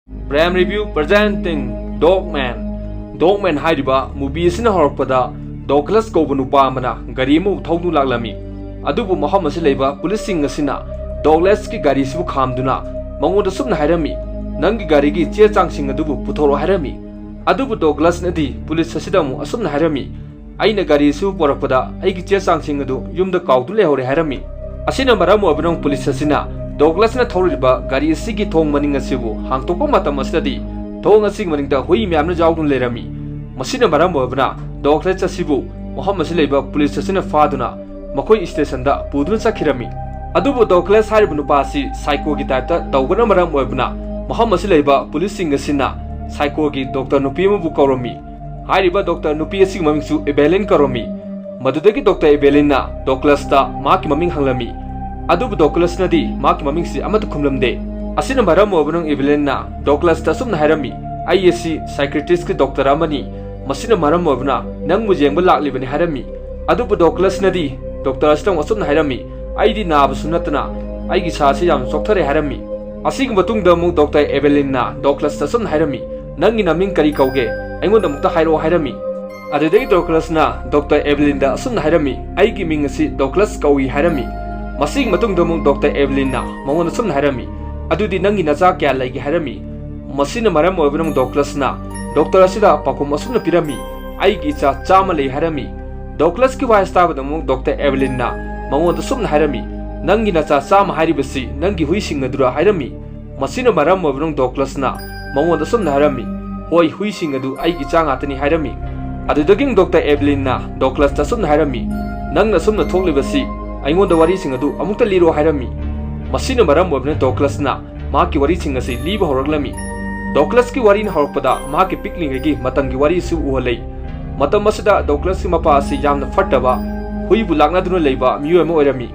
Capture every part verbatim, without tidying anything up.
Prime Review presenting Dogman. Dogman ꯍꯥꯏꯔꯤꯕ movie ꯑꯁꯤꯅ ꯍꯧꯔꯛꯄꯗ ꯗꯣꯒꯂꯁ ꯀꯧꯕ ꯅꯨꯄꯥ ꯑꯃꯅ ꯒꯥꯔꯤ ꯑꯃꯕꯨ ꯊꯧꯗꯨꯅ ꯂꯥꯛꯂꯝꯃꯤ꯫ ꯑꯗꯨꯕꯨ ꯃꯐꯝ ꯑꯁꯤꯗ ꯂꯩꯕ ꯄꯨꯂꯤꯁꯁꯤꯡ ꯑꯁꯤꯅ ꯗꯣꯒꯂꯁꯀꯤ ꯒꯥꯔꯤꯁꯤꯕꯨ ꯈꯥꯝꯗꯨꯅ ꯃꯉꯣꯟꯗ ꯑꯁꯨꯝꯅ ꯍꯥꯏꯔꯝꯃꯤ, "ꯅꯪꯒꯤ ꯒꯥꯔꯤꯒꯤ ꯆꯦ ꯆꯥꯡꯁꯤꯡ ꯑꯗꯨꯕꯨ ꯄꯨꯊꯣꯔꯛꯑꯣ" ꯍꯥꯏꯔꯝꯃꯤ꯫ ꯑꯗꯨꯕꯨ ꯗꯣꯒꯂꯁꯅꯗꯤ ꯄꯨꯂꯤꯁ ꯑꯁꯤꯗ ꯑꯃꯨꯛ ꯑꯁꯨꯝꯅ ꯍꯥꯏꯔꯝꯃꯤ, "ꯑꯩꯅ ꯒꯥꯔꯤ ꯑꯁꯤꯕꯨ ꯄꯣꯔꯛꯄꯗ ꯑꯩꯒꯤ ꯆꯦ ꯆꯥꯡꯁꯤꯡ ꯑꯗꯨ ꯌꯨꯝꯗ ꯀꯥꯎꯗꯨꯅ ꯂꯩꯍꯧꯔꯦ" ꯍꯥꯏꯔꯝꯃꯤ꯫ ꯑꯁꯤꯅ ꯃꯔꯝ ꯑꯣꯏꯕꯅ ꯄꯨꯂꯤꯁ ꯑꯁꯤꯅ ꯗꯣꯒꯂꯁꯅ ꯊꯧꯔꯤꯕ ꯒꯥꯔꯤ ꯑꯁꯤꯒꯤ ꯊꯣꯡ ꯃꯅꯤꯡ ꯑꯁꯤꯕꯨ ꯍꯥꯡꯇꯣꯛꯄ ꯃꯇꯝ ꯑꯁꯤꯗꯗꯤ ꯊꯣꯡ ꯑꯁꯤꯒꯤ ꯃꯅꯤꯡꯗ ꯍꯨꯏ ꯃꯌꯥꯝꯅ ꯌꯥꯎꯗꯨꯅ ꯂꯩꯔꯝꯃꯤ꯫ ꯃꯁꯤꯅ ꯃꯔꯝ ꯑꯣꯏꯕꯅ ꯗꯣꯒꯂꯁ ꯑꯁꯤꯕꯨ ꯃꯐꯝ ꯑꯁꯤ ꯂꯩꯕ ꯄꯨꯂꯤꯁ ꯑꯁꯤꯅ ꯐꯥꯗꯨꯅ ꯃꯈꯣꯏ ꯁ꯭ꯇꯦꯁꯟꯗ ꯄꯨꯗꯨꯅ ꯆꯠꯈꯤꯔꯝꯃꯤ꯫ ꯑꯗꯨꯕꯨ ꯗꯣꯒꯂꯁ ꯍꯥꯏꯔꯤꯕ ꯅꯨꯄꯥ ꯑꯁꯤ ꯁꯥꯏꯀꯣꯒꯤ ꯇꯥꯏꯞꯇ ꯇꯧꯕꯅ ꯃꯔꯝ ꯑꯣꯏꯕꯅ ꯃꯐꯝ ꯑꯁꯤ ꯂꯩꯕ ꯄꯨꯂꯤꯁꯁꯤꯡ ꯑꯁꯤꯅ ꯁꯥꯏꯀꯣꯒꯤ ꯗꯣꯛꯇꯔ ꯅꯨꯄꯤ ꯑꯃꯕꯨ ꯀꯧꯔꯝꯃꯤ꯫ ꯍꯥꯏꯔꯤꯕ ꯗꯣꯛꯇꯔ ꯅꯨꯄꯤ ꯑꯁꯤꯒꯤ ꯃꯃꯤꯡꯁꯨ ꯏꯚꯦꯂꯤꯟ ꯀꯧꯔꯝꯃꯤ꯫ ꯃꯗꯨꯗꯒꯤ ꯗꯣꯛꯇꯔ ꯏꯚꯦꯂꯤꯟꯅ ꯗꯣꯒꯂꯁꯇ ꯃꯍꯥꯛꯀꯤ ꯃꯃꯤꯡ ꯍꯪꯂꯝꯃꯤ꯫ ꯑꯗꯨꯕꯨ ꯗꯣꯒꯂꯁꯅꯗꯤ ꯃꯍꯥꯛꯀꯤ ꯃꯃꯤꯡꯁꯤ ꯑꯃꯠꯇ ꯈꯨꯝꯂꯝꯗꯦ꯫ ꯑꯁꯤꯅ ꯃꯔꯝ ꯑꯣꯏꯔꯕꯅ ꯏꯚꯦꯂꯤꯟꯅ ꯗꯣꯒꯂꯁꯇ ꯑꯁꯨꯝꯅ ꯍꯥꯏꯔꯝꯃꯤ, "ꯑꯩ ꯑꯁꯤ ꯁꯥꯏꯀ꯭ꯔꯤꯇꯤꯁꯀꯤ ꯗꯣꯛꯇꯔ ꯑꯃꯅꯤ, ꯃꯁꯤꯅ ꯃꯔꯝ ꯑꯣꯏꯕꯅ ꯅꯪꯕꯨ ꯌꯦꯡꯕ ꯂꯥꯛꯂꯤꯕꯅꯤ" ꯍꯥꯏꯔꯝꯃꯤ꯫ ꯑꯗꯨꯕꯨ ꯗꯣꯒꯂꯁꯅꯗꯤ ꯗꯣꯛꯇꯔ ꯑꯁꯤꯗ ꯑꯃꯨꯛ ꯑꯁꯨꯝꯅ ꯍꯥꯏꯔꯝꯃꯤ, "ꯑꯩꯗꯤ ꯅꯥꯕꯁꯨ ꯅꯠꯇꯅ ꯑꯩꯒꯤ ꯏꯁꯥꯁꯤ ꯌꯥꯝꯅ ꯆꯣꯛꯊꯔꯦ" ꯍꯥꯏꯔꯝꯃꯤ꯫ ꯑꯁꯤꯒꯤ ꯃꯇꯨꯡꯗ ꯑꯃꯨꯛ ꯗꯣꯛꯇꯔ ꯏꯚꯦꯂꯤꯟꯅ ꯗꯣꯒꯂꯁꯇ ꯑꯁꯨꯝꯅ ꯍꯥꯏꯔꯝꯃꯤ, "ꯅꯪꯒꯤ ꯅꯃꯤꯡ ꯀꯔꯤ ꯀꯧꯒꯦ? ꯑꯩꯉꯣꯟꯗ ꯑꯃꯨꯛꯇ ꯍꯥꯏꯔꯛꯑꯣ" ꯍꯥꯏꯔꯝꯃꯤ꯫ ꯑꯗꯨꯗꯒꯤ ꯗꯣꯒꯂꯁꯅ ꯗꯣꯛꯇꯔ ꯏꯚꯦꯂꯤꯟꯗ ꯑꯁꯨꯝꯅ ꯍꯥꯏꯔꯝꯃꯤ, "ꯑꯩꯒꯤ ꯃꯤꯡ ꯑꯁꯤ ꯗꯣꯒꯂꯁ ꯀꯧꯏ" ꯍꯥꯏꯔꯝꯃꯤ꯫ ꯃꯁꯤꯒꯤ ꯃꯇꯨꯡꯗ ꯑꯃꯨꯛ ꯗꯣꯛꯇꯔ ꯏꯚꯦꯂꯤꯟꯅ ꯃꯉꯣꯟꯗ ꯑꯁꯨꯝꯅ ꯍꯥꯏꯔꯝꯃꯤ, "ꯑꯗꯨꯗꯤ ꯅꯪꯒꯤ ꯅꯆꯥ ꯀꯌꯥ ꯂꯩꯒꯦ?" ꯍꯥꯏꯔꯝꯃꯤ꯫ ꯃꯁꯤꯅ ꯃꯔꯝ ꯑꯣꯏꯕꯅ ꯗꯣꯒꯂꯁꯅ ꯗꯣꯛꯇꯔ ꯑꯁꯤꯗ ꯄꯥꯎꯈꯨꯝ ꯑꯁꯨꯝꯅ ꯄꯤꯔꯝꯃꯤ, "ꯑꯩꯒꯤ ꯏꯆꯥ ꯆꯥꯝꯃ ꯂꯩ" ꯍꯥꯏꯔꯝꯃꯤ꯫ ꯗꯣꯒꯂꯁꯀꯤ ꯋꯥꯍꯩ ꯇꯥꯕꯗ ꯑꯃꯨꯛ ꯗꯣꯛꯇꯔ ꯏꯚꯦꯂꯤꯟꯅ ꯃꯉꯣꯟꯗ ꯑꯁꯨꯝꯅ ꯍꯥꯏꯔꯝꯃꯤ, "ꯅꯪꯒꯤ ꯅꯆꯥ ꯆꯥꯝꯃ ꯍꯥꯏꯔꯤꯕꯁꯤ ꯅꯪꯒꯤ ꯍꯨꯏꯁꯤꯡ ꯑꯗꯨꯔ?" ꯍꯥꯏꯔꯝꯃꯤ꯫ ꯃꯁꯤꯅ ꯃꯔꯝ ꯑꯣꯏꯕꯅ ꯗꯣꯒꯂꯁꯅ ꯃꯉꯣꯟꯗ ꯑꯁꯨꯝꯅ ꯍꯥꯏꯔꯝꯃꯤ, "ꯍꯣꯏ, ꯍꯨꯏꯁꯤꯡ ꯑꯗꯨ ꯑꯩꯒꯤ ꯏꯆꯥ ꯉꯥꯛꯇꯅꯤ" ꯍꯥꯏꯔꯝꯃꯤ꯫ ꯑꯗꯨꯗꯒꯤ ꯗꯣꯛꯇꯔ ꯏꯚꯦꯂꯤꯟꯅ ꯗꯣꯒꯂꯁꯇ ꯑꯁꯨꯝꯅ ꯍꯥꯏꯔꯝꯃꯤ, "ꯅꯪꯅ ꯑꯁꯨꯝꯅ ꯊꯣꯛꯂꯤꯕꯁꯤ ꯑꯩꯉꯣꯟꯗ ꯋꯥꯔꯤꯁꯤꯡ ꯑꯗꯨ ꯑꯃꯨꯛꯇ ꯂꯤꯔꯣ" ꯍꯥꯏꯔꯝꯃꯤ꯫ ꯃꯁꯤꯅ ꯃꯔꯝ ꯑꯣꯏꯕꯅ ꯗꯣꯒꯂꯁꯅ ꯃꯍꯥꯛꯀꯤ ꯋꯥꯔꯤꯁꯤꯡ ꯑꯁꯤ ꯂꯤꯕ ꯍꯧꯔꯛꯂꯝꯃꯤ꯫ ꯗꯣꯒꯂꯁꯀꯤ ꯋꯥꯔꯤꯅ ꯍꯧꯔꯛꯄꯗ ꯃꯍꯥꯛꯀꯤ ꯄꯤꯛꯂꯤꯉꯩꯒꯤ ꯃꯇꯝꯒꯤ ꯋꯥꯔꯤꯁꯨ ꯎꯍꯜꯂꯤ꯫ ꯃꯇꯝ ꯑꯁꯤꯗ ꯗꯣꯒꯂꯁꯀꯤ ꯃꯄꯥ ꯑꯁꯤ ꯌꯥꯝꯅ ꯐꯠꯇꯕ, ꯍꯨꯏꯕꯨ ꯂꯥꯛꯅꯗꯨꯅ ꯂꯩꯕ ꯃꯤꯑꯣꯏ ꯑꯃ ꯑꯣꯏꯔꯝꯃꯤ꯫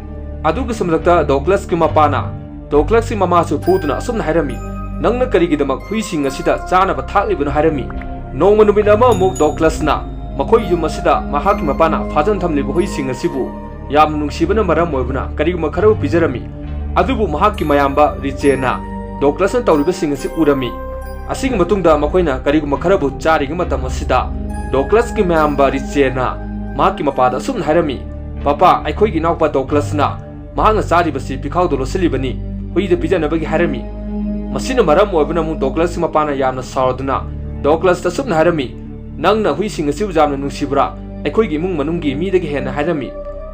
ꯑꯗꯨꯒꯤ ꯃꯊꯛꯇ ꯗꯣꯒꯂꯁꯀꯤ ꯃꯄꯥꯅ ꯗꯣꯒꯂꯁꯀꯤ ꯃꯃꯥꯁꯨ ꯐꯨꯗꯨꯅ ꯑꯁꯨꯝꯅ ꯍꯥꯏꯔꯝꯃꯤ, "ꯅꯪꯅ ꯀꯔꯤꯒꯤꯗꯃꯛ ꯍꯨꯏꯁꯤꯡ ꯑꯁꯤꯗ ꯆꯥꯅꯕ ꯊꯥꯛꯂꯤꯕꯅꯣ?" ꯍꯥꯏꯔꯝꯃꯤ꯫ ꯅꯣꯡꯃ ꯅꯨꯃꯤꯠ ꯑꯃ ꯑꯃꯨꯛ ꯗꯣꯒꯂꯁꯅ ꯃꯈꯣꯏ ꯌꯨꯝ ꯑꯁꯤꯗ ꯃꯍꯥꯛꯀꯤ ꯃꯄꯥꯅ ꯐꯥꯖꯟ ꯊꯝꯂꯤꯕ ꯍꯨꯏꯁꯤꯡ ꯑꯁꯤꯕꯨ ꯌꯥꯝꯅ ꯅꯨꯡꯁꯤꯕꯅ ꯃꯔꯝ ꯑꯣꯏꯕꯅ ꯀꯔꯤꯒꯨꯝꯕ ꯈꯔꯕꯨ ꯄꯤꯖꯔꯝꯃꯤ꯫ ꯑꯗꯨꯕꯨ ꯃꯍꯥꯛꯀꯤ ꯃꯌꯥꯝꯕ ꯔꯤꯆꯦꯅ ꯗꯣꯒ꯭ꯂꯁꯅ ꯇꯧꯔꯤꯕꯁꯤꯡ ꯑꯁꯤ ꯎꯔꯝꯃꯤ꯫ ꯑꯁꯤꯒꯤ ꯃꯇꯨꯡꯗ ꯃꯈꯣꯏꯅ ꯀꯔꯤꯒꯨꯝꯕ ꯈꯔꯕꯨ ꯆꯥꯔꯤꯉꯩ ꯃꯇꯝ ꯑꯁꯤꯗ ꯗꯣꯒ꯭ꯂꯁꯀꯤ ꯃꯌꯥꯝꯕ ꯔꯤꯆꯦꯅ ꯃꯍꯥꯛꯀꯤ ꯃꯄꯥꯗ ꯑꯁꯨꯝꯅ ꯍꯥꯏꯔꯝꯃꯤ, "ꯄꯄꯥ, ꯑꯩꯈꯣꯏꯒꯤ ꯏꯅꯥꯎꯄꯥ ꯗꯣꯒ꯭ꯂꯁꯅ ꯃꯍꯥꯛꯅ ꯆꯥꯔꯤꯕꯁꯤ ꯄꯤꯈꯥꯎꯗ ꯂꯣꯠꯁꯤꯜꯂꯤꯕꯅꯤ, ꯍꯨꯏꯗ ꯄꯤꯖꯅꯕꯒꯤ" ꯍꯥꯏꯔꯝꯃꯤ꯫ ꯃꯁꯤꯅ ꯃꯔꯝ ꯑꯣꯏꯕꯅ ꯑꯃꯨꯛ ꯗꯣꯒ꯭ꯂꯁꯀꯤ ꯃꯄꯥꯅ ꯌꯥꯝꯅ ꯁꯥꯎꯔꯗꯨꯅ ꯗꯣꯒ꯭ꯂꯁꯇ ꯑꯁꯨꯝꯅ ꯍꯥꯏꯔꯝꯃꯤ, "ꯅꯪꯅ ꯍꯨꯏꯁꯤꯡ ꯑꯁꯤꯕꯨ ꯌꯥꯝꯅ ꯅꯨꯡꯁꯤꯕ꯭ꯔꯥ? ꯑꯩꯈꯣꯏꯒꯤ ꯏꯃꯨꯡ ꯃꯅꯨꯡꯒꯤ ꯃꯤꯗꯒꯤ ꯍꯦꯟꯅ" ꯍꯥꯏꯔꯝꯃꯤ꯫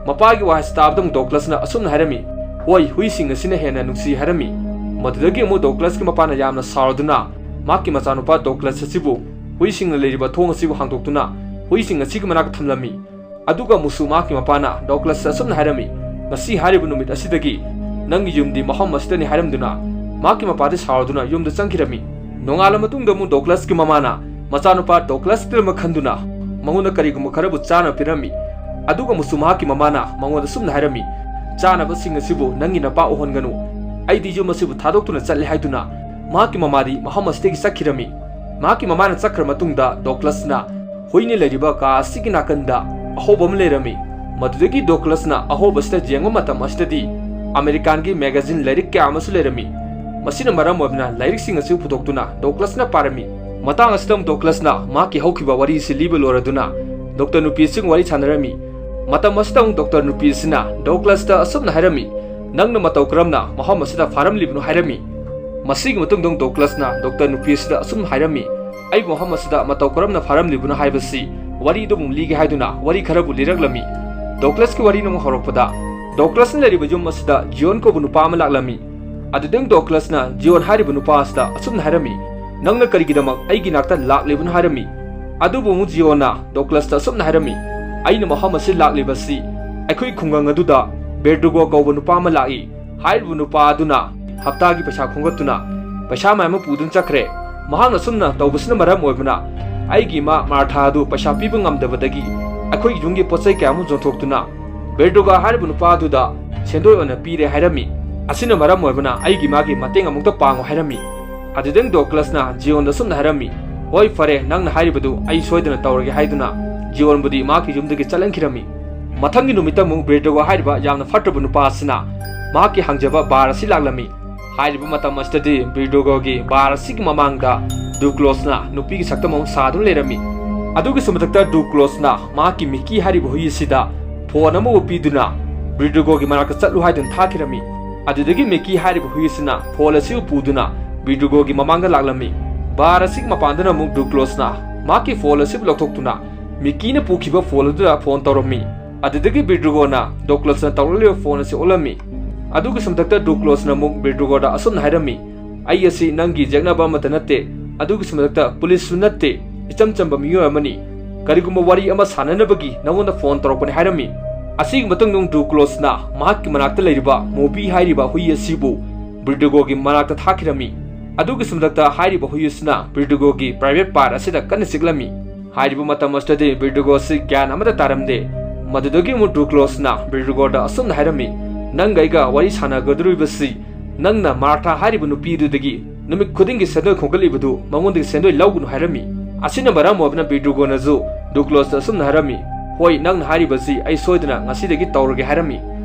ꯃꯄꯥꯒꯤ ꯋꯥꯍꯩꯁꯤ ꯇꯥꯕꯗ ꯑꯃꯨꯛ ꯗꯣꯒ꯭ꯂꯁꯅ ꯑꯁꯨꯝꯅ ꯍꯥꯏꯔꯝꯃꯤ, "ꯍꯣꯏ, ꯍꯨꯏꯁꯤꯡ ꯑꯁꯤꯅ ꯍꯦꯟꯅ ꯅꯨꯡꯁꯤ" ꯍꯥꯏꯔꯝꯃꯤ꯫ ꯃꯗꯨꯗꯒꯤ ꯑꯃꯨꯛ ꯗꯣꯒ꯭ꯂꯁꯀꯤ ꯃꯄꯥꯅ ꯌꯥꯝꯅ ꯁꯥꯎꯔꯗꯨꯅ ꯃꯍꯥꯛꯀꯤ ꯃꯆꯥꯅꯨꯄꯥ ꯗꯣꯒ꯭ꯂꯁ ꯑꯁꯤꯕꯨ ꯍꯨꯏꯁꯤꯡꯅ ꯂꯩꯔꯤꯕ ꯊꯣꯡ ꯑꯁꯤꯕꯨ ꯍꯥꯡꯗꯣꯛꯇꯨꯅ ꯍꯨꯏꯁꯤꯡ ꯑꯁꯤꯒꯤ ꯃꯅꯥꯛꯇ ꯊꯝꯂꯝꯃꯤ꯫ ꯑꯗꯨꯒ ꯑꯃꯨꯛꯁꯨ ꯃꯍꯥꯛꯀꯤ ꯃꯄꯥꯅ ꯗꯣꯒ꯭ꯂꯁꯇ ꯑꯁꯨꯝꯅ ꯍꯥꯏꯔꯝꯃꯤ, "ꯉꯁꯤ ꯍꯥꯏꯔꯤꯕ ꯅꯨꯃꯤꯠ ꯑꯁꯤꯗꯒꯤ ꯅꯪꯒꯤ ꯌꯨꯝꯗꯤ ꯃꯐꯝ ꯑꯁꯤꯗꯅꯤ" ꯍꯥꯏꯔꯝꯗꯨꯅ ꯃꯍꯥꯛꯀꯤ ꯃꯄꯥꯗꯤ ꯁꯥꯎꯔꯗꯨꯅ ꯌꯨꯝꯗ ꯆꯪꯈꯤꯔꯝꯃꯤ꯫ ꯅꯣꯡꯉꯥꯜꯂ ꯃꯇꯨꯡꯗ ꯑꯃꯨꯛ ꯗꯣꯒ꯭ꯂꯁꯀꯤ ꯃꯃꯥꯅ ꯃꯆꯥꯅꯨꯄꯥ ꯗꯣꯒ꯭ꯂꯁ ꯇꯤꯜꯃ ꯈꯟꯗꯨꯅ ꯃꯉꯣꯟꯗ ꯀꯔꯤꯒꯨꯝꯕ ꯈꯔꯕꯨ ꯆꯥꯅꯕ ꯄꯤꯔꯝꯃꯤ꯫ ꯑꯗꯨꯒ ꯑꯃꯨꯛꯁꯨ ꯃꯍꯥꯛꯀꯤ ꯃꯃꯥꯅ ꯃꯉꯣꯟꯗ ꯑꯁꯨꯝꯅ ꯍꯥꯏꯔꯝꯃꯤ, "ꯆꯥꯅꯕꯁꯤꯡ ꯑꯁꯤꯕꯨ ꯅꯪꯒꯤ ꯅꯄꯥ ꯎꯍꯟꯒꯅꯨ꯫ ꯑꯩꯗꯤ ꯌꯨꯝ ꯑꯁꯤꯕꯨ ꯊꯥꯗꯣꯛꯇꯨꯅ ꯆꯠꯂꯦ" ꯍꯥꯏꯗꯨꯅ ꯃꯍꯥꯛꯀꯤ ꯃꯃꯥꯗꯤ ꯃꯐꯝ ꯑꯁꯤꯗꯒꯤ ꯆꯠꯈꯤꯔꯝꯃꯤ꯫ ꯃꯍꯥꯛꯀꯤ ꯃꯃꯥꯅ ꯆꯠꯈ꯭ꯔ ꯃꯇꯨꯡꯗ ꯗꯣꯒ꯭ꯂꯁꯅ ꯍꯨꯏꯅ ꯂꯩꯔꯤꯕ ꯀꯥ ꯑꯁꯤꯒꯤ ꯅꯥꯀꯟꯗ ꯑꯍꯧꯕ ꯑꯃ ꯂꯩꯔꯝꯃꯤ꯫ ꯃꯗꯨꯗꯒꯤ ꯗꯣꯒ꯭ꯂꯁꯅ ꯑꯍꯧꯕꯁꯤꯗ ꯌꯦꯡꯕ ꯃꯇꯝ ꯑꯁꯤꯗꯗꯤ ꯑꯃꯦꯔꯤꯀꯥꯟꯒꯤ ꯃꯦꯒꯥꯖꯤꯟ ꯂꯥꯏꯔꯤꯛ ꯀꯌꯥ ꯑꯃꯁꯨ ꯂꯩꯔꯝꯃꯤ꯫ ꯃꯁꯤꯅ ꯃꯔꯝ ꯑꯣꯏꯗꯨꯅ ꯂꯥꯏꯔꯤꯛꯁꯤꯡ ꯑꯁꯤ ꯄꯨꯊꯣꯛꯇꯨꯅ ꯗꯣꯒ꯭ꯂꯁꯅ ꯄꯥꯔꯝꯃꯤ꯫ ꯃꯇꯥꯡ ꯑꯁꯤꯗ ꯑꯃꯨꯛ ꯗꯣꯒ꯭ꯂꯁꯅ ꯃꯍꯥꯛꯀꯤ ꯍꯧꯈꯤꯕ ꯋꯥꯔꯤ ꯑꯁꯤ ꯂꯤꯕ ꯂꯣꯏꯔꯗꯨꯅ ꯗꯣꯛꯇꯔ ꯅꯨꯄꯤ ꯑꯁꯤꯒ ꯋꯥꯔꯤ ꯁꯥꯟꯅꯔꯝꯃꯤ꯫ ꯃꯇꯝ ꯑꯁꯤꯗ ꯑꯃꯨꯛ ꯗꯣꯛꯇꯔ ꯅꯨꯄꯤ ꯑꯁꯤꯅ ꯗꯣꯒ꯭ꯂꯁꯇ ꯑꯁꯨꯝꯅ ꯍꯥꯏꯔꯝꯃꯤ, "ꯅꯪꯅ ꯃꯇꯧ ꯀꯔꯝꯅ ꯃꯐꯝ ꯑꯁꯤꯗ ꯐꯥꯔꯝꯂꯤꯕꯅꯣ?" ꯍꯥꯏꯔꯝꯃꯤ꯫ ꯃꯁꯤꯒꯤ ꯃꯇꯨꯡꯗ ꯑꯃꯨꯛ ꯗꯣꯒ꯭ꯂꯁꯅ ꯗꯣꯛꯇꯔ ꯅꯨꯄꯤ ꯑꯁꯤꯗ ꯑꯁꯨꯝ ꯍꯥꯏꯔꯝꯃꯤ, "ꯑꯩꯕꯨ ꯃꯐꯝ ꯑꯁꯤꯗ ꯃꯇꯧ ꯀꯔꯝꯅ ꯐꯥꯔꯝꯂꯤꯕꯅꯣ ꯍꯥꯏꯕꯁꯤ ꯋꯥꯔꯤꯗꯨ ꯑꯃꯨꯛ ꯂꯤꯒꯦ" ꯍꯥꯏꯗꯨꯅ ꯋꯥꯔꯤ ꯈꯔꯕꯨ ꯂꯤꯔꯛꯂꯝꯃꯤ꯫ ꯗꯣꯒ꯭ꯂꯁꯀꯤ ꯋꯥꯔꯤꯅ ꯑꯃꯨꯛ ꯍꯧꯔꯛꯄꯗ ꯗꯣꯒ꯭ꯂꯁꯅ ꯂꯩꯔꯤꯕ ꯌꯨꯝ ꯑꯁꯤꯗ ꯖꯤꯌꯣꯟ ꯀꯧꯕ ꯅꯨꯄꯥ ꯑꯃ ꯂꯥꯛꯂꯝꯃꯤ꯫ ꯑꯗꯨꯗꯒꯤ ꯗꯣꯒ꯭ꯂꯁꯅ ꯖꯤꯌꯣꯟ ꯍꯥꯏꯔꯤꯕ ꯅꯨꯄꯥ ꯑꯁꯤꯗ ꯑꯁꯨꯝꯅ ꯍꯥꯏꯔꯝꯃꯤ, "ꯅꯪꯅ ꯀꯔꯤꯒꯤꯗꯃꯛ ꯑꯩꯒꯤ ꯅꯥꯛꯇ ꯂꯥꯛꯂꯤꯕꯅꯣ?" ꯍꯥꯏꯔꯝꯃꯤ꯫ ꯑꯗꯨꯕꯨ ꯑꯃꯨꯛ ꯖꯤꯌꯣꯟꯅ ꯗꯣꯒ꯭ꯂꯁꯇ ꯑꯁꯨꯝꯅ ꯍꯥꯏꯔꯝꯃꯤ, "ꯑꯩꯅ ꯃꯐꯝ ꯑꯁꯤ ꯂꯥꯛꯂꯤꯕꯁꯤ ꯑꯩꯈꯣꯏ ꯈꯨꯡꯒꯪ ꯑꯗꯨꯗ ꯕꯦꯔꯗꯨꯒꯣ ꯀꯧꯕ ꯅꯨꯄꯥ ꯑꯃ ꯂꯥꯛꯏ꯫ ꯍꯥꯏꯔꯤꯕ ꯅꯨꯄꯥ ꯑꯗꯨꯅ ꯍꯞꯇꯥꯒꯤ ꯄꯩꯁꯥ ꯈꯣꯝꯒꯠꯇꯨꯅ ꯄꯩꯁꯥ ꯃꯌꯥꯝ ꯑꯃ ꯄꯨꯗꯨꯅ ꯆꯠꯈ꯭ꯔꯦ꯫ ꯃꯍꯥꯛꯅ ꯑꯁꯨꯝꯅ ꯇꯧꯕꯁꯤꯅ ꯃꯔꯝ ꯑꯣꯏꯕꯅ ꯑꯩꯒꯤ ꯏꯃꯥ ꯃꯥꯔꯊꯥ ꯑꯗꯨ ꯄꯩꯁꯥ ꯄꯤꯕ ꯉꯝꯗꯕꯗꯒꯤ ꯑꯩꯈꯣꯏꯒꯤ ꯌꯨꯝꯒꯤ ꯄꯣꯠ ꯆꯩ ꯀꯌꯥ ꯑꯃ ꯌꯣꯟꯊꯣꯛꯇꯨꯅ ꯕꯦꯔꯗꯨꯒꯣ ꯍꯥꯏꯔꯤꯕ ꯅꯨꯄꯥ ꯑꯗꯨꯗ ꯁꯦꯟꯗꯣꯏ ꯑꯣꯏꯅ ꯄꯤꯔꯦ" ꯍꯥꯏꯔꯝꯃꯤ꯫ ꯑꯁꯤꯅ ꯃꯔꯝ ꯑꯣꯏꯕꯅ ꯑꯩꯒꯤ ꯏꯃꯥꯒꯤ ꯃꯇꯦꯡ ꯑꯃꯨꯛꯇ ꯄꯥꯡꯉꯨ ꯍꯥꯏꯔꯝꯃꯤ꯫ ꯑꯗꯨꯗꯒꯤ ꯗꯣꯒ꯭ꯂꯁꯅ ꯖꯤꯌꯣꯟꯗ ꯑꯁꯨꯝꯅ ꯍꯥꯏꯔꯝꯃꯤ, "ꯍꯣꯏ, ꯐꯔꯦ, ꯅꯪꯅ ꯍꯥꯏꯔꯤꯕꯗꯨ ꯑꯩ ꯁꯣꯏꯗꯅ ꯇꯧꯔꯒꯦ" ꯍꯥꯏꯗꯨꯅ ꯖꯤꯌꯣꯟꯕꯨꯗꯤ ꯃꯍꯥꯛꯀꯤ ꯌꯨꯝꯗꯒꯤ ꯆꯠꯍꯟꯈꯤꯔꯝꯃꯤ꯫ ꯃꯊꯪꯒꯤ ꯅꯨꯃꯤꯠꯇ ꯑꯃꯨꯛ ꯕꯦꯔꯗꯨꯒꯣ ꯍꯥꯏꯔꯤꯕ ꯌꯥꯝꯅ ꯐꯠꯇ꯭ꯔꯕ ꯅꯨꯄꯥ ꯑꯁꯤꯅ ꯃꯍꯥꯛꯀꯤ ꯍꯥꯡꯖꯕ ꯕꯥꯔ ꯑꯁꯤ ꯂꯥꯛꯂꯝꯃꯤ꯫ ꯍꯥꯏꯔꯤꯕ ꯃꯇꯝ ꯑꯁꯤꯗꯗꯤ ꯕꯤꯔꯗꯨꯒꯣꯒꯤ ꯕꯥꯔ ꯑꯁꯤꯒꯤ ꯃꯃꯥꯡꯗ ꯗꯨꯀ꯭ꯂꯣꯁꯅ ꯅꯨꯄꯤꯒꯤ ꯁꯛꯇꯝ ꯑꯃ ꯁꯥꯗꯨꯅ ꯂꯩꯔꯝꯃꯤ꯫ ꯑꯗꯨꯒꯤꯁꯨ ꯃꯊꯛꯇ ꯗꯨꯀ꯭ꯂꯣꯁꯅ ꯃꯍꯥꯛꯀꯤ ꯃꯤꯀꯤ ꯍꯥꯏꯔꯤꯕ ꯍꯨꯏ ꯑꯁꯤꯗ ꯐꯣꯟ ꯑꯃꯕꯨ ꯄꯤꯗꯨꯅ ꯕꯤꯔꯗꯨꯒꯣꯒꯤ ꯃꯅꯥꯛꯇ ꯆꯠꯂꯨ ꯍꯥꯏꯗꯨꯅ ꯊꯥꯈꯤꯔꯝꯃꯤ꯫ ꯑꯗꯨꯗꯒꯤ ꯃꯤꯀꯤ ꯍꯥꯏꯔꯤꯕ ꯍꯨꯏ ꯑꯁꯤꯅ ꯐꯣꯟ ꯑꯁꯤꯕꯨ ꯄꯨꯗꯨꯅ ꯕꯤꯔꯗꯨꯒꯣꯒꯤ ꯃꯃꯥꯡꯗ ꯂꯥꯛꯂꯝꯃꯤ꯫ ꯕꯥꯔ ꯑꯁꯤꯒꯤ ꯃꯄꯥꯟꯗꯅ ꯑꯃꯨꯛ ꯗꯨꯀ꯭ꯂꯣꯁꯅ ꯃꯍꯥꯛꯀꯤ ꯐꯣꯟ ꯑꯁꯤꯕꯨ ꯂꯧꯊꯣꯛꯇꯨꯅ ꯃꯤꯀꯤꯅ ꯄꯨꯈꯤꯕ ꯐꯣꯟ ꯑꯗꯨꯗ ꯐꯣꯟ ꯇꯧꯔꯝꯃꯤ꯫ ꯑꯗꯨꯗꯒꯤ ꯕꯤꯔꯗꯨꯒꯣꯅ ꯗꯨꯀ꯭ꯂꯣꯁꯅ ꯇꯧꯔꯛꯂꯤꯕ ꯐꯣꯟ ꯑꯁꯤ ꯎꯠꯂꯝꯃꯤ꯫ ꯑꯗꯨꯒꯤꯁꯨ ꯃꯊꯛꯇ ꯗꯨꯀ꯭ꯂꯣꯁꯅ ꯑꯃꯨꯛ ꯕꯤꯔꯗꯨꯒꯣꯗ ꯑꯁꯨꯝꯅ ꯍꯥꯏꯔꯝꯃꯤ, "ꯑꯩ ꯑꯁꯤ ꯅꯪꯒꯤ ꯌꯦꯛꯅꯕ ꯑꯃꯠꯇ ꯅꯠꯇꯦ, ꯑꯗꯨꯒꯤꯁꯨ ꯃꯊꯛꯇ ꯄꯨꯂꯤꯁꯁꯨ ꯅꯠꯇꯦ, ꯏꯆꯝ ꯆꯝꯕ ꯃꯤꯑꯣꯏ ꯑꯃꯅꯤ꯫ ꯀꯔꯤꯒꯨꯝꯕ ꯋꯥꯔꯤ ꯑꯃ ꯁꯥꯟꯅꯅꯕꯒꯤ ꯅꯉꯣꯟꯗ ꯐꯣꯟ ꯇꯧꯔꯛꯄꯅꯤ" ꯍꯥꯏꯔꯝꯃꯤ꯫ ꯑꯁꯤꯒꯤ ꯃꯇꯨꯡꯗ ꯑꯃꯨꯛ ꯗꯨꯀ꯭ꯂꯣꯁꯅ ꯃꯍꯥꯛꯀꯤ ꯃꯅꯥꯛꯇ ꯂꯩꯔꯤꯕ ꯃꯣꯕꯤ ꯍꯥꯏꯔꯤꯕ ꯍꯨꯏ ꯑꯁꯤꯕꯨ ꯕꯤꯔꯗꯨꯒꯣꯒꯤ ꯃꯅꯥꯛꯇ ꯊꯥꯈꯤꯔꯝꯃꯤ꯫ ꯑꯗꯨꯒꯤꯁꯨ ꯃꯊꯛꯇ ꯍꯥꯏꯔꯤꯕ ꯍꯨꯏ ꯑꯁꯤꯅ ꯕꯤꯔꯗꯨꯒꯣꯒꯤ ꯄ꯭ꯔꯥꯏꯚꯦꯠ ꯄꯥꯔꯠ ꯑꯁꯤꯗ ꯀꯟꯅ ꯆꯤꯛꯂꯝꯃꯤ꯫ ꯍꯥꯏꯔꯤꯕ ꯃꯇꯝ ꯑꯁꯤꯗꯗꯤ ꯕꯤꯔꯗꯨꯒꯣ ꯑꯁꯤ ꯒ꯭ꯌꯥꯟ ꯑꯃꯠꯇ ꯇꯥꯔꯝꯗꯦ꯫ ꯃꯗꯨꯗꯒꯤ ꯑꯃꯨꯛ ꯗꯨꯀ꯭ꯂꯣꯁꯅ ꯕꯤꯔꯗꯨꯒꯣꯗ ꯑꯁꯨꯝꯅ ꯍꯥꯏꯔꯝꯃꯤ, "ꯅꯪꯒ ꯑꯩꯒ ꯋꯥꯔꯤ ꯁꯥꯟꯅꯒꯗꯧꯔꯤꯕꯁꯤ ꯅꯪꯅ ꯃꯥꯔꯊꯥ ꯍꯥꯏꯔꯤꯕ ꯅꯨꯄꯤ ꯑꯗꯨꯗꯒꯤ ꯅꯨꯃꯤꯠ ꯈꯨꯗꯤꯡꯒꯤ ꯁꯦꯟꯗꯣꯏ ꯈꯣꯝꯒꯠꯂꯤꯕꯗꯨ ꯃꯉꯣꯟꯗꯒꯤ ꯁꯦꯟꯗꯣꯏ ꯂꯧꯒꯅꯨ" ꯍꯥꯏꯔꯝꯃꯤ꯫ ꯑꯁꯤꯅ ꯃꯔꯝ ꯑꯣꯏꯗꯨꯅ ꯕꯤꯔꯗꯨꯒꯣꯅꯁꯨ ꯗꯨꯀ꯭ꯂꯣꯁꯇ ꯑꯁꯨꯝꯅ ꯍꯥꯏꯔꯝꯃꯤ, "ꯍꯣꯏ, ꯅꯪꯅ ꯍꯥꯏꯔꯤꯕꯁꯤ ꯑꯩ ꯁꯣꯏꯗꯅ ꯉꯁꯤꯗꯒꯤ ꯇꯧꯔꯒꯦ" ꯍꯥꯏꯔꯝꯃꯤ꯫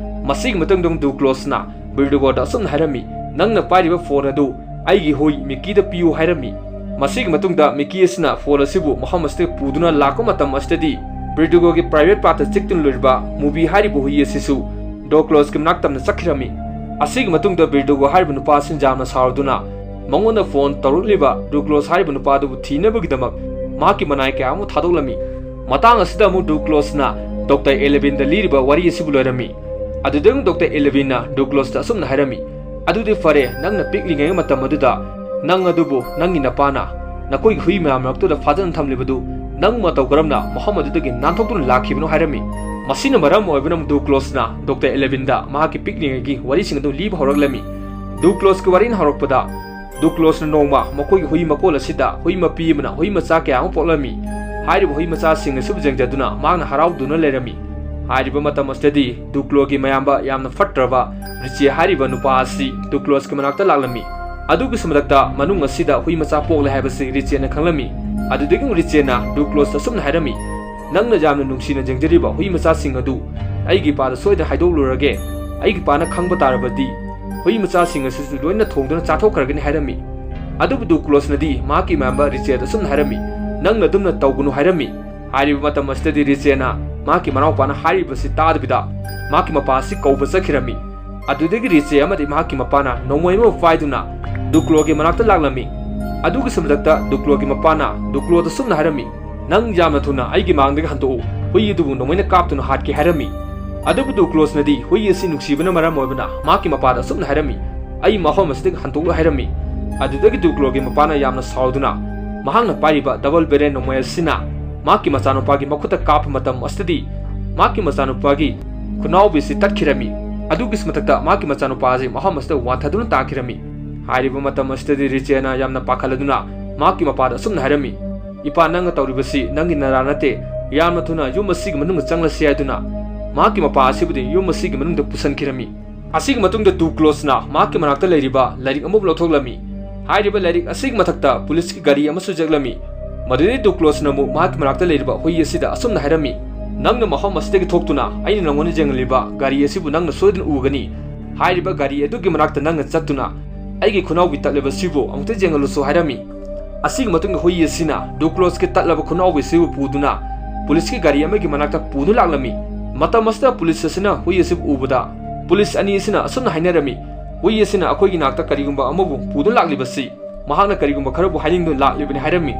ꯃꯁꯤꯒꯤ ꯃꯇꯨꯡꯗ ꯑꯃꯨꯛ ꯗꯨꯀ꯭ꯂꯣꯁꯅ ꯕꯤꯔꯗꯨꯒꯣꯗ ꯑꯁꯨꯝꯅ ꯍꯥꯏꯔꯝꯃꯤ, "ꯅꯪꯅ ꯄꯥꯏꯔꯤꯕ ꯐꯣꯟ ꯑꯗꯨ ꯑꯩꯒꯤ ꯍꯨꯏ ꯃꯤꯀꯤꯗ ꯄꯤꯌꯨ" ꯍꯥꯏꯔꯝꯃꯤ꯫ ꯃꯁꯤꯒꯤ ꯃꯇꯨꯡꯗ ꯃꯤꯀꯤ ꯑꯁꯤꯅ ꯐꯣꯟ ꯑꯁꯤꯕꯨ ꯃꯐꯝ ꯑꯁꯤꯗ ꯄꯨꯗꯨꯅ ꯂꯥꯛꯄ ꯃꯇꯝ ꯑꯁꯤꯗꯗꯤ ꯕꯤꯔꯗꯨꯒꯣꯒꯤ ꯄ꯭ꯔꯥꯏꯚꯦꯠ ꯄꯥꯔꯠꯇ ꯆꯤꯛꯇꯨꯅ ꯂꯩꯔꯤꯕ ꯃꯣꯕꯤ ꯍꯥꯏꯔꯤꯕ ꯍꯨꯏ ꯑꯁꯤꯁꯨ ꯗꯨꯀ꯭ꯂꯣꯁꯀꯤ ꯃꯅꯥꯛ ꯇꯝꯅ ꯆꯠꯈꯤꯔꯝꯃꯤ꯫ ꯑꯁꯤꯒꯤ ꯃꯇꯨꯡꯗ ꯕꯤꯔꯗꯨꯒꯣ ꯍꯥꯏꯔꯤꯕ ꯅꯨꯄꯥ ꯑꯁꯤꯅ ꯌꯥꯝꯅ ꯁꯥꯎꯗꯨꯅ ꯃꯉꯣꯟꯗ ꯐꯣꯟ ꯇꯧꯔꯛꯂꯤꯕ ꯗꯨꯀ꯭ꯂꯣꯁ ꯍꯥꯏꯔꯤꯕ ꯅꯨꯄꯥ ꯑꯗꯨꯕꯨ ꯊꯤꯅꯕꯒꯤꯗꯃꯛ ꯃꯍꯥꯛꯀꯤ ꯃꯅꯥꯏ ꯀꯌꯥ ꯑꯃ ꯊꯥꯗꯣꯛꯂꯝꯃꯤ꯫ ꯃꯇꯥꯡ ꯑꯁꯤꯗ ꯑꯃꯨꯛ ꯗꯨꯀ꯭ꯂꯣꯁꯅ ꯗꯣꯛꯇꯔ ꯑꯦꯂꯦꯕꯤꯟꯗ ꯂꯤꯔꯤꯕ ꯋꯥꯔꯤ ꯑꯁꯤꯕꯨ ꯂꯣꯏꯔꯝꯃꯤ꯫ ꯑꯗꯨꯗꯒꯤ ꯗꯣꯛꯇꯔ ꯑꯦꯂꯦꯕꯤꯟꯅ ꯗꯨꯀ꯭ꯂꯣꯁꯇ ꯑꯁꯨꯝꯅ ꯍꯥꯏꯔꯝꯃꯤ, "ꯑꯗꯨꯗꯤ ꯐꯔꯦ, ꯅꯪꯅ ꯄꯤꯛꯂꯤꯉꯩ ꯃꯇꯝ ꯑꯗꯨꯗ ꯅꯪ ꯑꯗꯨꯕꯨ ꯅꯪꯒꯤ ꯅꯄꯥꯅ ꯅꯈꯣꯏꯒꯤ ꯍꯨꯏ ꯃꯌꯥꯝ ꯃꯔꯛꯇꯨꯗ ꯐꯥꯖꯅ ꯊꯝꯂꯤꯕꯗꯨ ꯅꯪ ꯃꯇꯧ ꯀꯔꯝꯅ ꯃꯐꯝ ꯑꯗꯨꯗꯒꯤ ꯅꯥꯟꯊꯣꯛꯇꯨꯅ ꯂꯥꯛꯈꯤꯕꯅꯣ?" ꯍꯥꯏꯔꯝꯃꯤ꯫ ꯃꯁꯤꯅ ꯃꯔꯝ ꯑꯣꯏꯕꯅ ꯗꯨꯀ꯭ꯂꯣꯁꯅ ꯗꯣꯛꯇꯔ ꯑꯦꯂꯦꯕꯤꯟꯗ ꯃꯍꯥꯛꯀꯤ ꯄꯤꯛꯂꯤꯉꯩꯒꯤ ꯋꯥꯔꯤꯁꯤꯡ ꯑꯗꯨ ꯂꯤꯕ ꯍꯧꯔꯛꯂꯝꯃꯤ꯫ ꯗꯨꯀ꯭ꯂꯣꯁꯀꯤ ꯋꯥꯔꯤꯅ ꯍꯧꯔꯛꯄꯗ, ꯗꯨꯀ꯭ꯂꯣꯁꯅ ꯅꯣꯡꯃ ꯃꯈꯣꯏꯒꯤ ꯍꯨꯏ ꯃꯀꯣꯜ ꯑꯁꯤꯗ ꯍꯨꯏ ꯃꯄꯤ ꯑꯃꯅ ꯍꯨꯏ ꯃꯆꯥ ꯀꯌꯥ ꯑꯃ ꯄꯣꯛꯂꯝꯃꯤ꯫ ꯍꯥꯏꯔꯤꯕ ꯍꯨꯏ ꯃꯆꯥꯁꯤꯡ ꯑꯁꯤꯕꯨ ꯌꯦꯡꯖꯗꯨꯅ ꯃꯍꯥꯛꯅ ꯍꯔꯥꯎꯗꯨꯅ ꯂꯩꯔꯝꯃꯤ꯫ ꯍꯥꯏꯔꯤꯕ ꯃꯇꯝ ꯑꯁꯤꯗꯗꯤ ꯗꯨꯀ꯭ꯂꯣꯒꯤ ꯃꯌꯥꯝꯕ ꯌꯥꯝꯅ ꯐꯠꯇ꯭ꯔꯕ ꯔꯤꯆꯦ ꯍꯥꯏꯔꯤꯕ ꯅꯨꯄꯥ ꯑꯁꯤ ꯗꯨꯀ꯭ꯂꯣꯁꯀꯤ ꯃꯅꯥꯛꯇ ꯂꯥꯛꯂꯝꯃꯤ꯫ ꯑꯗꯨꯒꯤꯁꯨ ꯃꯊꯛꯇ ꯃꯅꯨꯡ ꯑꯁꯤꯗ ꯍꯨꯏ ꯃꯆꯥ ꯄꯣꯛꯂꯦ ꯍꯥꯏꯕꯁꯤ ꯔꯤꯆꯦꯅ ꯈꯪꯂꯝꯃꯤ꯫ ꯑꯗꯨꯗꯒꯤ ꯔꯤꯆꯦꯅ ꯗꯨꯀ꯭ꯂꯣꯁꯇ ꯑꯁꯨꯝꯅ ꯍꯥꯏꯔꯝꯃꯤ, "ꯅꯪꯅ ꯌꯥꯝꯅ ꯅꯨꯡꯁꯤꯅ ꯌꯦꯡꯖꯔꯤꯕ ꯍꯨꯏ ꯃꯆꯥꯁꯤꯡ ꯑꯗꯨ ꯑꯩꯒꯤ ꯏꯄꯥꯗ ꯁꯣꯏꯗꯅ ꯍꯥꯏꯗꯣꯛꯂꯨꯔꯒꯦ꯫ ꯑꯩꯒꯤ ꯏꯄꯥꯅ ꯈꯪꯕ ꯇꯥꯔꯕꯗꯤ ꯍꯨꯏ ꯃꯆꯥꯁꯤꯡ ꯑꯁꯤꯁꯨ ꯂꯣꯏꯅ ꯊꯣꯡꯗꯨꯅ ꯆꯥꯊꯣꯛꯈ꯭ꯔꯒꯅꯤ ꯍꯥꯏꯔꯝꯃꯤ꯫ ꯑꯗꯨꯕꯨ ꯗꯨꯀ꯭ꯂꯣꯁꯅꯗꯤ ꯃꯍꯥꯛꯀꯤ ꯃꯌꯥꯝꯕ ꯔꯤꯆꯦꯗ ꯑꯁꯨꯝꯅ ꯍꯥꯏꯔꯝꯃꯤ, "ꯅꯪꯅ ꯑꯗꯨꯝꯅ ꯇꯧꯒꯅꯨ" ꯍꯥꯏꯔꯝꯃꯤ꯫ ꯍꯥꯏꯔꯤꯕ ꯃꯇꯝ ꯑꯁꯤꯗꯗꯤ ꯔꯤꯆꯦꯅ ꯃꯍꯥꯛꯀꯤ ꯃꯅꯥꯎꯄꯥꯅ ꯍꯥꯏꯔꯤꯕꯁꯤ ꯇꯥꯗꯕꯤꯗ ꯃꯍꯥꯛꯀꯤ ꯃꯄꯥ ꯑꯁꯤ ꯀꯧꯕ ꯆꯠꯈꯤꯔꯝꯃꯤ꯫ ꯑꯗꯨꯗꯒꯤ ꯔꯤꯆꯦ ꯑꯃꯗꯤ ꯃꯍꯥꯛꯀꯤ ꯃꯄꯥꯅ ꯅꯣꯡꯃꯩ ꯑꯃ ꯄꯥꯏꯗꯨꯅ ꯗꯨꯀ꯭ꯂꯣꯒꯤ ꯃꯅꯥꯛꯇ ꯂꯥꯛꯂꯝꯃꯤ꯫ ꯑꯗꯨꯒꯤꯁꯨ ꯃꯊꯛꯇ ꯗꯨꯀ꯭ꯂꯣꯒꯤ ꯃꯄꯥꯅ ꯗꯨꯀ꯭ꯂꯣꯗ ꯁꯨꯝꯅ ꯍꯥꯏꯔꯝꯃꯤ, "ꯅꯪ ꯌꯥꯝꯅ ꯊꯨꯅ ꯑꯩꯒꯤ ꯃꯥꯡꯗꯒꯤ ꯍꯟꯗꯣꯛꯎ, ꯍꯨꯏ ꯑꯗꯨꯕꯨ ꯅꯣꯡꯃꯩꯅ ꯀꯥꯞꯇꯨꯅ ꯍꯥꯠꯀꯦ" ꯍꯥꯏꯔꯝꯃꯤ꯫ ꯑꯗꯨꯕꯨ ꯗꯨꯀ꯭ꯂꯣꯁꯅꯗꯤ ꯍꯨꯏ ꯑꯁꯤ ꯅꯨꯡꯁꯤꯕꯅ ꯃꯔꯝ ꯑꯣꯏꯕꯅ ꯃꯍꯥꯛꯀꯤ ꯃꯄꯥꯗ ꯑꯁꯨꯝꯅ ꯍꯥꯏꯔꯝꯃꯤ, "ꯑꯩ ꯃꯐꯝ ꯑꯁꯤꯗꯒꯤ ꯍꯟꯗꯣꯛꯂꯨ" ꯍꯥꯏꯔꯝꯃꯤ꯫ ꯑꯗꯨꯗꯒꯤ ꯗꯨꯀ꯭ꯂꯣꯒꯤ ꯃꯄꯥꯅ ꯌꯥꯝꯅ ꯁꯥꯎꯗꯨꯅ ꯃꯍꯥꯛꯅ ꯄꯥꯏꯔꯤꯕ ꯗꯕꯜ ꯕꯦꯔꯦꯜ ꯅꯣꯡꯃꯩ ꯑꯁꯤꯅ ꯃꯍꯥꯛꯀꯤ ꯃꯆꯥꯅꯨꯄꯥꯒꯤ ꯃꯈꯨꯠꯇ ꯀꯥꯞꯄ ꯃꯇꯝ ꯑꯁꯤꯗꯗꯤ ꯃꯍꯥꯛꯀꯤ ꯃꯆꯥꯅꯨꯄꯥꯒꯤ ꯈꯨꯅꯥꯎꯕꯤ ꯑꯁꯤ ꯇꯠꯈꯤꯔꯝꯃꯤ꯫ ꯑꯗꯨꯒꯤ ꯃꯊꯛꯇ ꯃꯍꯥꯛꯀꯤ ꯃꯆꯥꯅꯨꯄꯥ ꯑꯁꯤ ꯃꯐꯝ ꯑꯁꯤꯗ ꯋꯥꯟꯊꯗꯨꯅ ꯇꯥꯈꯤꯔꯝꯃꯤ꯫ ꯍꯥꯏꯔꯤꯕ ꯃꯇꯝ ꯑꯁꯤꯗꯗꯤ ꯔꯤꯆꯦꯅ ꯌꯥꯝꯅ ꯄꯥꯈꯠꯂꯗꯨꯅ ꯃꯍꯥꯛꯀꯤ ꯃꯄꯥꯗ ꯑꯁꯨꯝꯅ ꯍꯥꯏꯔꯝꯃꯤ, "ꯏꯄꯥ, ꯅꯪꯅ ꯇꯧꯔꯤꯕꯁꯤ ꯅꯪꯒꯤ ꯅꯔꯥ ꯅꯠꯇꯦ, ꯌꯥꯝꯅ ꯊꯨꯅ ꯌꯨꯝ ꯑꯁꯤꯒꯤ ꯃꯅꯨꯡꯗ ꯆꯪꯂꯁꯤ" ꯍꯥꯏꯗꯨꯅ ꯃꯍꯥꯛꯀꯤ ꯃꯄꯥ ꯑꯁꯤꯕꯨꯗꯤ ꯌꯨꯝ ꯑꯁꯤꯒꯤ ꯃꯅꯨꯡꯗ ꯄꯨꯁꯤꯟꯈꯤꯔꯝꯃꯤ꯫ ꯑꯁꯤꯒꯤ ꯃꯇꯨꯡꯗ ꯗꯨꯀ꯭ꯂꯣꯁꯅ ꯃꯍꯥꯛꯀꯤ ꯃꯅꯥꯛꯇ ꯂꯩꯔꯤꯕ ꯂꯥꯏꯔꯤꯛ ꯑꯃꯕꯨ ꯂꯧꯊꯣꯛꯂꯝꯃꯤ꯫ ꯍꯥꯏꯔꯤꯕ ꯂꯥꯏꯔꯤꯛ ꯑꯁꯤꯒꯤ ꯃꯊꯛꯇ ꯄꯨꯂꯤꯁꯀꯤ ꯒꯥꯔꯤ ꯑꯃꯁꯨ ꯌꯦꯛꯂꯝꯃꯤ꯫ ꯃꯗꯨꯗꯩ ꯗꯨꯀ꯭ꯂꯣꯁꯅ ꯑꯃꯨꯛ ꯃꯍꯥꯛꯀꯤ ꯃꯅꯥꯛꯇ ꯂꯩꯔꯤꯕ ꯍꯨꯏ ꯑꯁꯤꯗ ꯑꯁꯨꯝꯅ ꯍꯥꯏꯔꯝꯃꯤ, "ꯅꯪꯅ ꯃꯐꯝ ꯑꯁꯤꯗꯒꯤ ꯊꯣꯛꯇꯨꯅ ꯑꯩꯅ ꯅꯪꯉꯣꯟꯗ ꯌꯦꯡꯍꯜꯂꯤꯕ ꯒꯥꯔꯤ ꯑꯁꯤꯕꯨ ꯅꯪꯅ ꯁꯣꯏꯗꯅ ꯎꯒꯅꯤ꯫ ꯍꯥꯏꯔꯤꯕ ꯒꯥꯔꯤ ꯑꯗꯨꯒꯤ ꯃꯅꯥꯛꯇ ꯅꯪꯅ ꯆꯠꯇꯨꯅ ꯑꯩꯒꯤ ꯈꯨꯅꯥꯎꯕꯤ ꯇꯠꯂꯤꯕꯁꯤꯕꯨ ꯑꯃꯨꯛꯇ ꯌꯦꯡꯍꯜꯂꯨꯁꯨ" ꯍꯥꯏꯔꯝꯃꯤ꯫ ꯑꯁꯤꯒꯤ ꯃꯇꯨꯡꯗ ꯍꯨꯏ ꯑꯁꯤꯅ ꯗꯨꯀ꯭ꯂꯣꯁꯀꯤ ꯇꯠꯂꯕ ꯈꯨꯅꯥꯎꯕꯤ ꯑꯁꯤꯕꯨ ꯄꯨꯗꯨꯅ ꯄꯨꯂꯤꯁꯀꯤ ꯒꯥꯔꯤ ꯑꯃꯒꯤ ꯃꯅꯥꯛꯇ ꯄꯨꯗꯨꯅ ꯂꯥꯛꯂꯝꯃꯤ꯫ ꯃꯇꯝ ꯑꯁꯤꯗ ꯄꯨꯂꯤꯁ ꯑꯁꯤꯅ ꯍꯨꯏ ꯑꯁꯤꯕꯨ ꯎꯕꯗ ꯄꯨꯂꯤꯁ ꯑꯅꯤ ꯑꯁꯤꯅ ꯑꯁꯨꯝꯅ ꯍꯥꯏꯅꯔꯝꯃꯤ, "ꯍꯨꯏ ꯑꯁꯤꯅ ꯑꯩꯈꯣꯏꯒꯤ ꯅꯥꯛꯇ ꯀꯔꯤꯒꯨꯝꯕ ꯑꯃꯕꯨ ꯄꯨꯗꯨꯅ ꯂꯥꯛꯂꯤꯕꯁꯤ ꯃꯍꯥꯛꯅ ꯀꯔꯤꯒꯨꯝꯕ ꯈꯔꯕꯨ ꯍꯥꯏꯅꯤꯡꯗꯨꯅ ꯂꯥꯛꯂꯤꯕꯅꯤ" ꯍꯥꯏꯔꯝꯃꯤ꯫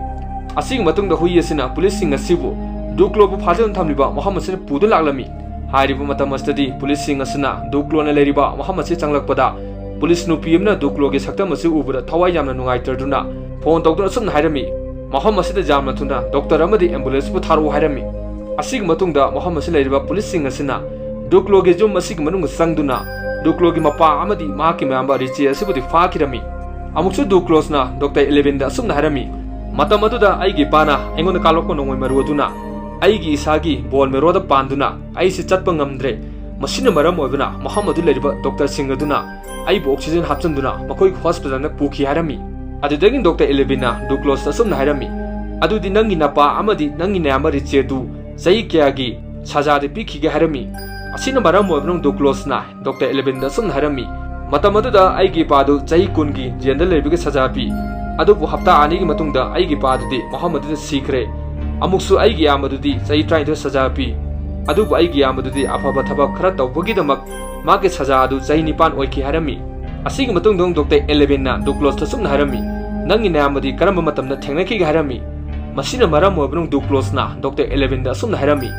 ꯑꯁꯤꯒꯤ ꯃꯇꯨꯡꯗ ꯍꯨꯏ ꯑꯁꯤꯅ ꯄꯨꯂꯤꯁꯁꯤꯡ ꯑꯁꯤꯕꯨ ꯗꯨꯀ꯭ꯂꯣꯕꯨ ꯐꯥꯖꯤꯟꯗꯨꯅ ꯊꯝꯂꯤꯕ ꯃꯐꯝ ꯑꯁꯤꯗ ꯄꯨꯗꯨꯅ ꯂꯥꯛꯂꯝꯃꯤ꯫ ꯍꯥꯏꯔꯤꯕ ꯃꯇꯝ ꯑꯁꯤꯗꯗꯤ ꯄꯨꯂꯤꯁꯁꯤꯡ ꯑꯁꯤꯅ ꯗꯨꯀ꯭ꯂꯣꯅ ꯂꯩꯔꯤꯕ ꯃꯐꯝ ꯑꯁꯤ ꯆꯪꯂꯛꯄꯗ ꯄꯨꯂꯤꯁ ꯅꯨꯄꯤ ꯑꯃꯅ ꯗꯨꯀ꯭ꯂꯣꯒꯤ ꯁꯛꯇꯝ ꯑꯁꯤ ꯎꯕꯗ ꯊꯋꯥꯏ ꯌꯥꯝꯅ ꯅꯨꯡꯉꯥꯏꯇꯗꯨꯅ ꯐꯣꯟ ꯇꯧꯗꯨꯅ ꯑꯁꯨꯝꯅ ꯍꯥꯏꯔꯝꯃꯤ, "ꯃꯐꯝ ꯑꯁꯤꯗ ꯌꯥꯝꯅ ꯊꯨꯅ ꯗꯣꯛꯇꯔ ꯑꯃꯗꯤ ꯑꯦꯝꯕꯨꯂꯦꯟꯁꯄꯨ ꯊꯥꯔꯛꯎ" ꯍꯥꯏꯔꯝꯃꯤ꯫ ꯑꯁꯤꯒꯤ ꯃꯇꯨꯡꯗ ꯃꯐꯝ ꯑꯁꯤꯗ ꯂꯩꯔꯤꯕ ꯄꯨꯂꯤꯁꯁꯤꯡ ꯑꯁꯤꯅ ꯗꯨꯀ꯭ꯂꯣꯒꯤ ꯌꯨꯝ ꯑꯁꯤꯒꯤ ꯃꯅꯨꯡꯗ ꯆꯪꯗꯨꯅ ꯗꯨꯀ꯭ꯂꯣꯒꯤ ꯃꯄꯥ ꯑꯃꯗꯤ ꯃꯍꯥꯛꯀꯤ ꯃꯌꯥꯝꯕ ꯔꯤꯆꯦ ꯑꯁꯤꯕꯨꯗꯤ ꯐꯥꯈꯤꯔꯝꯃꯤ꯫ ꯑꯃꯨꯛꯁꯨ ꯗꯨꯀ꯭ꯂꯣꯁꯅ ꯗꯣꯛꯇꯔ ꯏꯂꯦꯚꯦꯟꯗ ꯑꯁꯨꯝꯅ ꯍꯥꯏꯔꯝꯃꯤ, "ꯃꯇꯝ ꯑꯗꯨꯗ ꯑꯩꯒꯤ ꯏꯄꯥꯅ ꯑꯩꯉꯣꯟꯗ ꯀꯥꯞꯂꯛꯄ ꯅꯣꯡꯃꯩ ꯃꯔꯨ ꯑꯗꯨꯅ ꯑꯩꯒꯤ ꯏꯁꯥꯒꯤ ꯕꯣꯟ ꯃꯦꯔꯣꯗ ꯄꯥꯟꯗꯨꯅ ꯑꯩꯁꯤ ꯆꯠꯄ ꯉꯝꯗ꯭ꯔꯦ꯫ ꯃꯁꯤꯅ ꯃꯔꯝ ꯑꯣꯏꯕꯅ ꯃꯐꯝ ꯑꯗꯨ ꯂꯩꯔꯤꯕ ꯗꯣꯛꯇꯔꯁꯤꯡ ꯑꯗꯨꯅ ꯑꯩꯕꯨ ꯑꯣꯛꯁꯤꯖꯦꯟ ꯍꯥꯞꯆꯤꯟꯗꯨꯅ ꯃꯈꯣꯏꯒꯤ ꯍꯣꯁꯄꯤꯇꯥꯜꯗ ꯄꯨꯈꯤ" ꯍꯥꯏꯔꯝꯃꯤ꯫ ꯑꯗꯨꯗꯒꯤ ꯗꯣꯛꯇꯔ ꯏꯂꯦꯚꯦꯟꯅ ꯗꯨꯀ꯭ꯂꯣꯁꯇ ꯑꯁꯨꯝꯅ ꯍꯥꯏꯔꯝꯃꯤ, "ꯑꯗꯨꯗꯤ ꯅꯪꯒꯤ ꯅꯄꯥ ꯑꯃꯗꯤ ꯅꯪꯒꯤ ꯅꯌꯥꯝꯕ ꯔꯤꯆꯦꯗꯨ ꯆꯍꯤ ꯀꯌꯥꯒꯤ ꯁꯖꯥꯗꯤ ꯄꯤꯈꯤꯒꯦ?" ꯍꯥꯏꯔꯝꯃꯤ꯫ ꯑꯁꯤꯅ ꯃꯔꯝ ꯑꯣꯏꯕꯅ ꯗꯨꯀ꯭ꯂꯣꯁꯅ ꯗꯣꯛꯇꯔ ꯏꯂꯦꯚꯦꯟꯗ ꯑꯁꯨꯝꯅ ꯍꯥꯏꯔꯝꯃꯤ, ꯃꯇꯝ ꯑꯗꯨꯗ ꯑꯩꯒꯤ ꯏꯄꯥꯗꯨ ꯆꯍꯤ ꯀꯨꯟꯒꯤ ꯖꯦꯜꯗ ꯂꯩꯕꯒꯤ ꯁꯖꯥ ꯄꯤ꯫ ꯑꯗꯨꯕꯨ ꯍꯞꯇꯥ ꯑꯅꯤꯒꯤ ꯃꯇꯨꯡꯗ ꯑꯩꯒꯤ ꯏꯄꯥꯗꯨꯗꯤ ꯃꯐꯝ ꯑꯗꯨꯗ ꯁꯤꯈ꯭ꯔꯦ꯫ ꯑꯃꯨꯛꯁꯨ ꯑꯩꯒꯤ ꯏꯌꯥꯝꯕꯗꯨꯗꯤ ꯆꯍꯤ ꯇꯔꯥꯅꯤꯊꯣꯏ ꯁꯖꯥ ꯄꯤ꯫ ꯑꯗꯨꯕꯨ ꯑꯩꯒꯤ ꯏꯌꯥꯝꯕꯗꯨꯗꯤ ꯑꯐꯕ ꯊꯕꯛ ꯈꯔ ꯇꯧꯕꯒꯤꯗꯃꯛ ꯃꯥꯒꯤ ꯁꯖꯥ ꯑꯗꯨ ꯆꯍꯤ ꯅꯤꯄꯥꯟ ꯑꯣꯏꯈꯤ ꯍꯥꯏꯔꯝꯃꯤ꯫ ꯑꯁꯤꯒꯤ ꯃꯇꯨꯡꯗ ꯑꯃꯨꯛ ꯗꯣꯛꯇꯔ ꯑꯦꯂꯦꯕꯤꯟꯅ ꯗꯣꯒ꯭ꯂꯁꯇ ꯁꯨꯝꯅ ꯍꯥꯏꯔꯝꯃꯤ, "ꯅꯪꯒꯤ ꯅꯌꯥꯝꯕꯗꯤ ꯀꯔꯝꯕ ꯃꯇꯝꯗ ꯊꯦꯡꯅꯈꯤꯒꯦ?" ꯍꯥꯏꯔꯝꯃꯤ꯫ ꯃꯁꯤꯅ ꯃꯔꯝ ꯑꯣꯏꯕꯅ ꯗꯣꯒ꯭ꯂꯁꯅ ꯗꯣꯛꯇꯔ ꯑꯦꯂꯦꯕꯤꯟꯗ ꯑꯁꯨꯝꯅ ꯍꯥꯏꯔꯝꯃꯤ,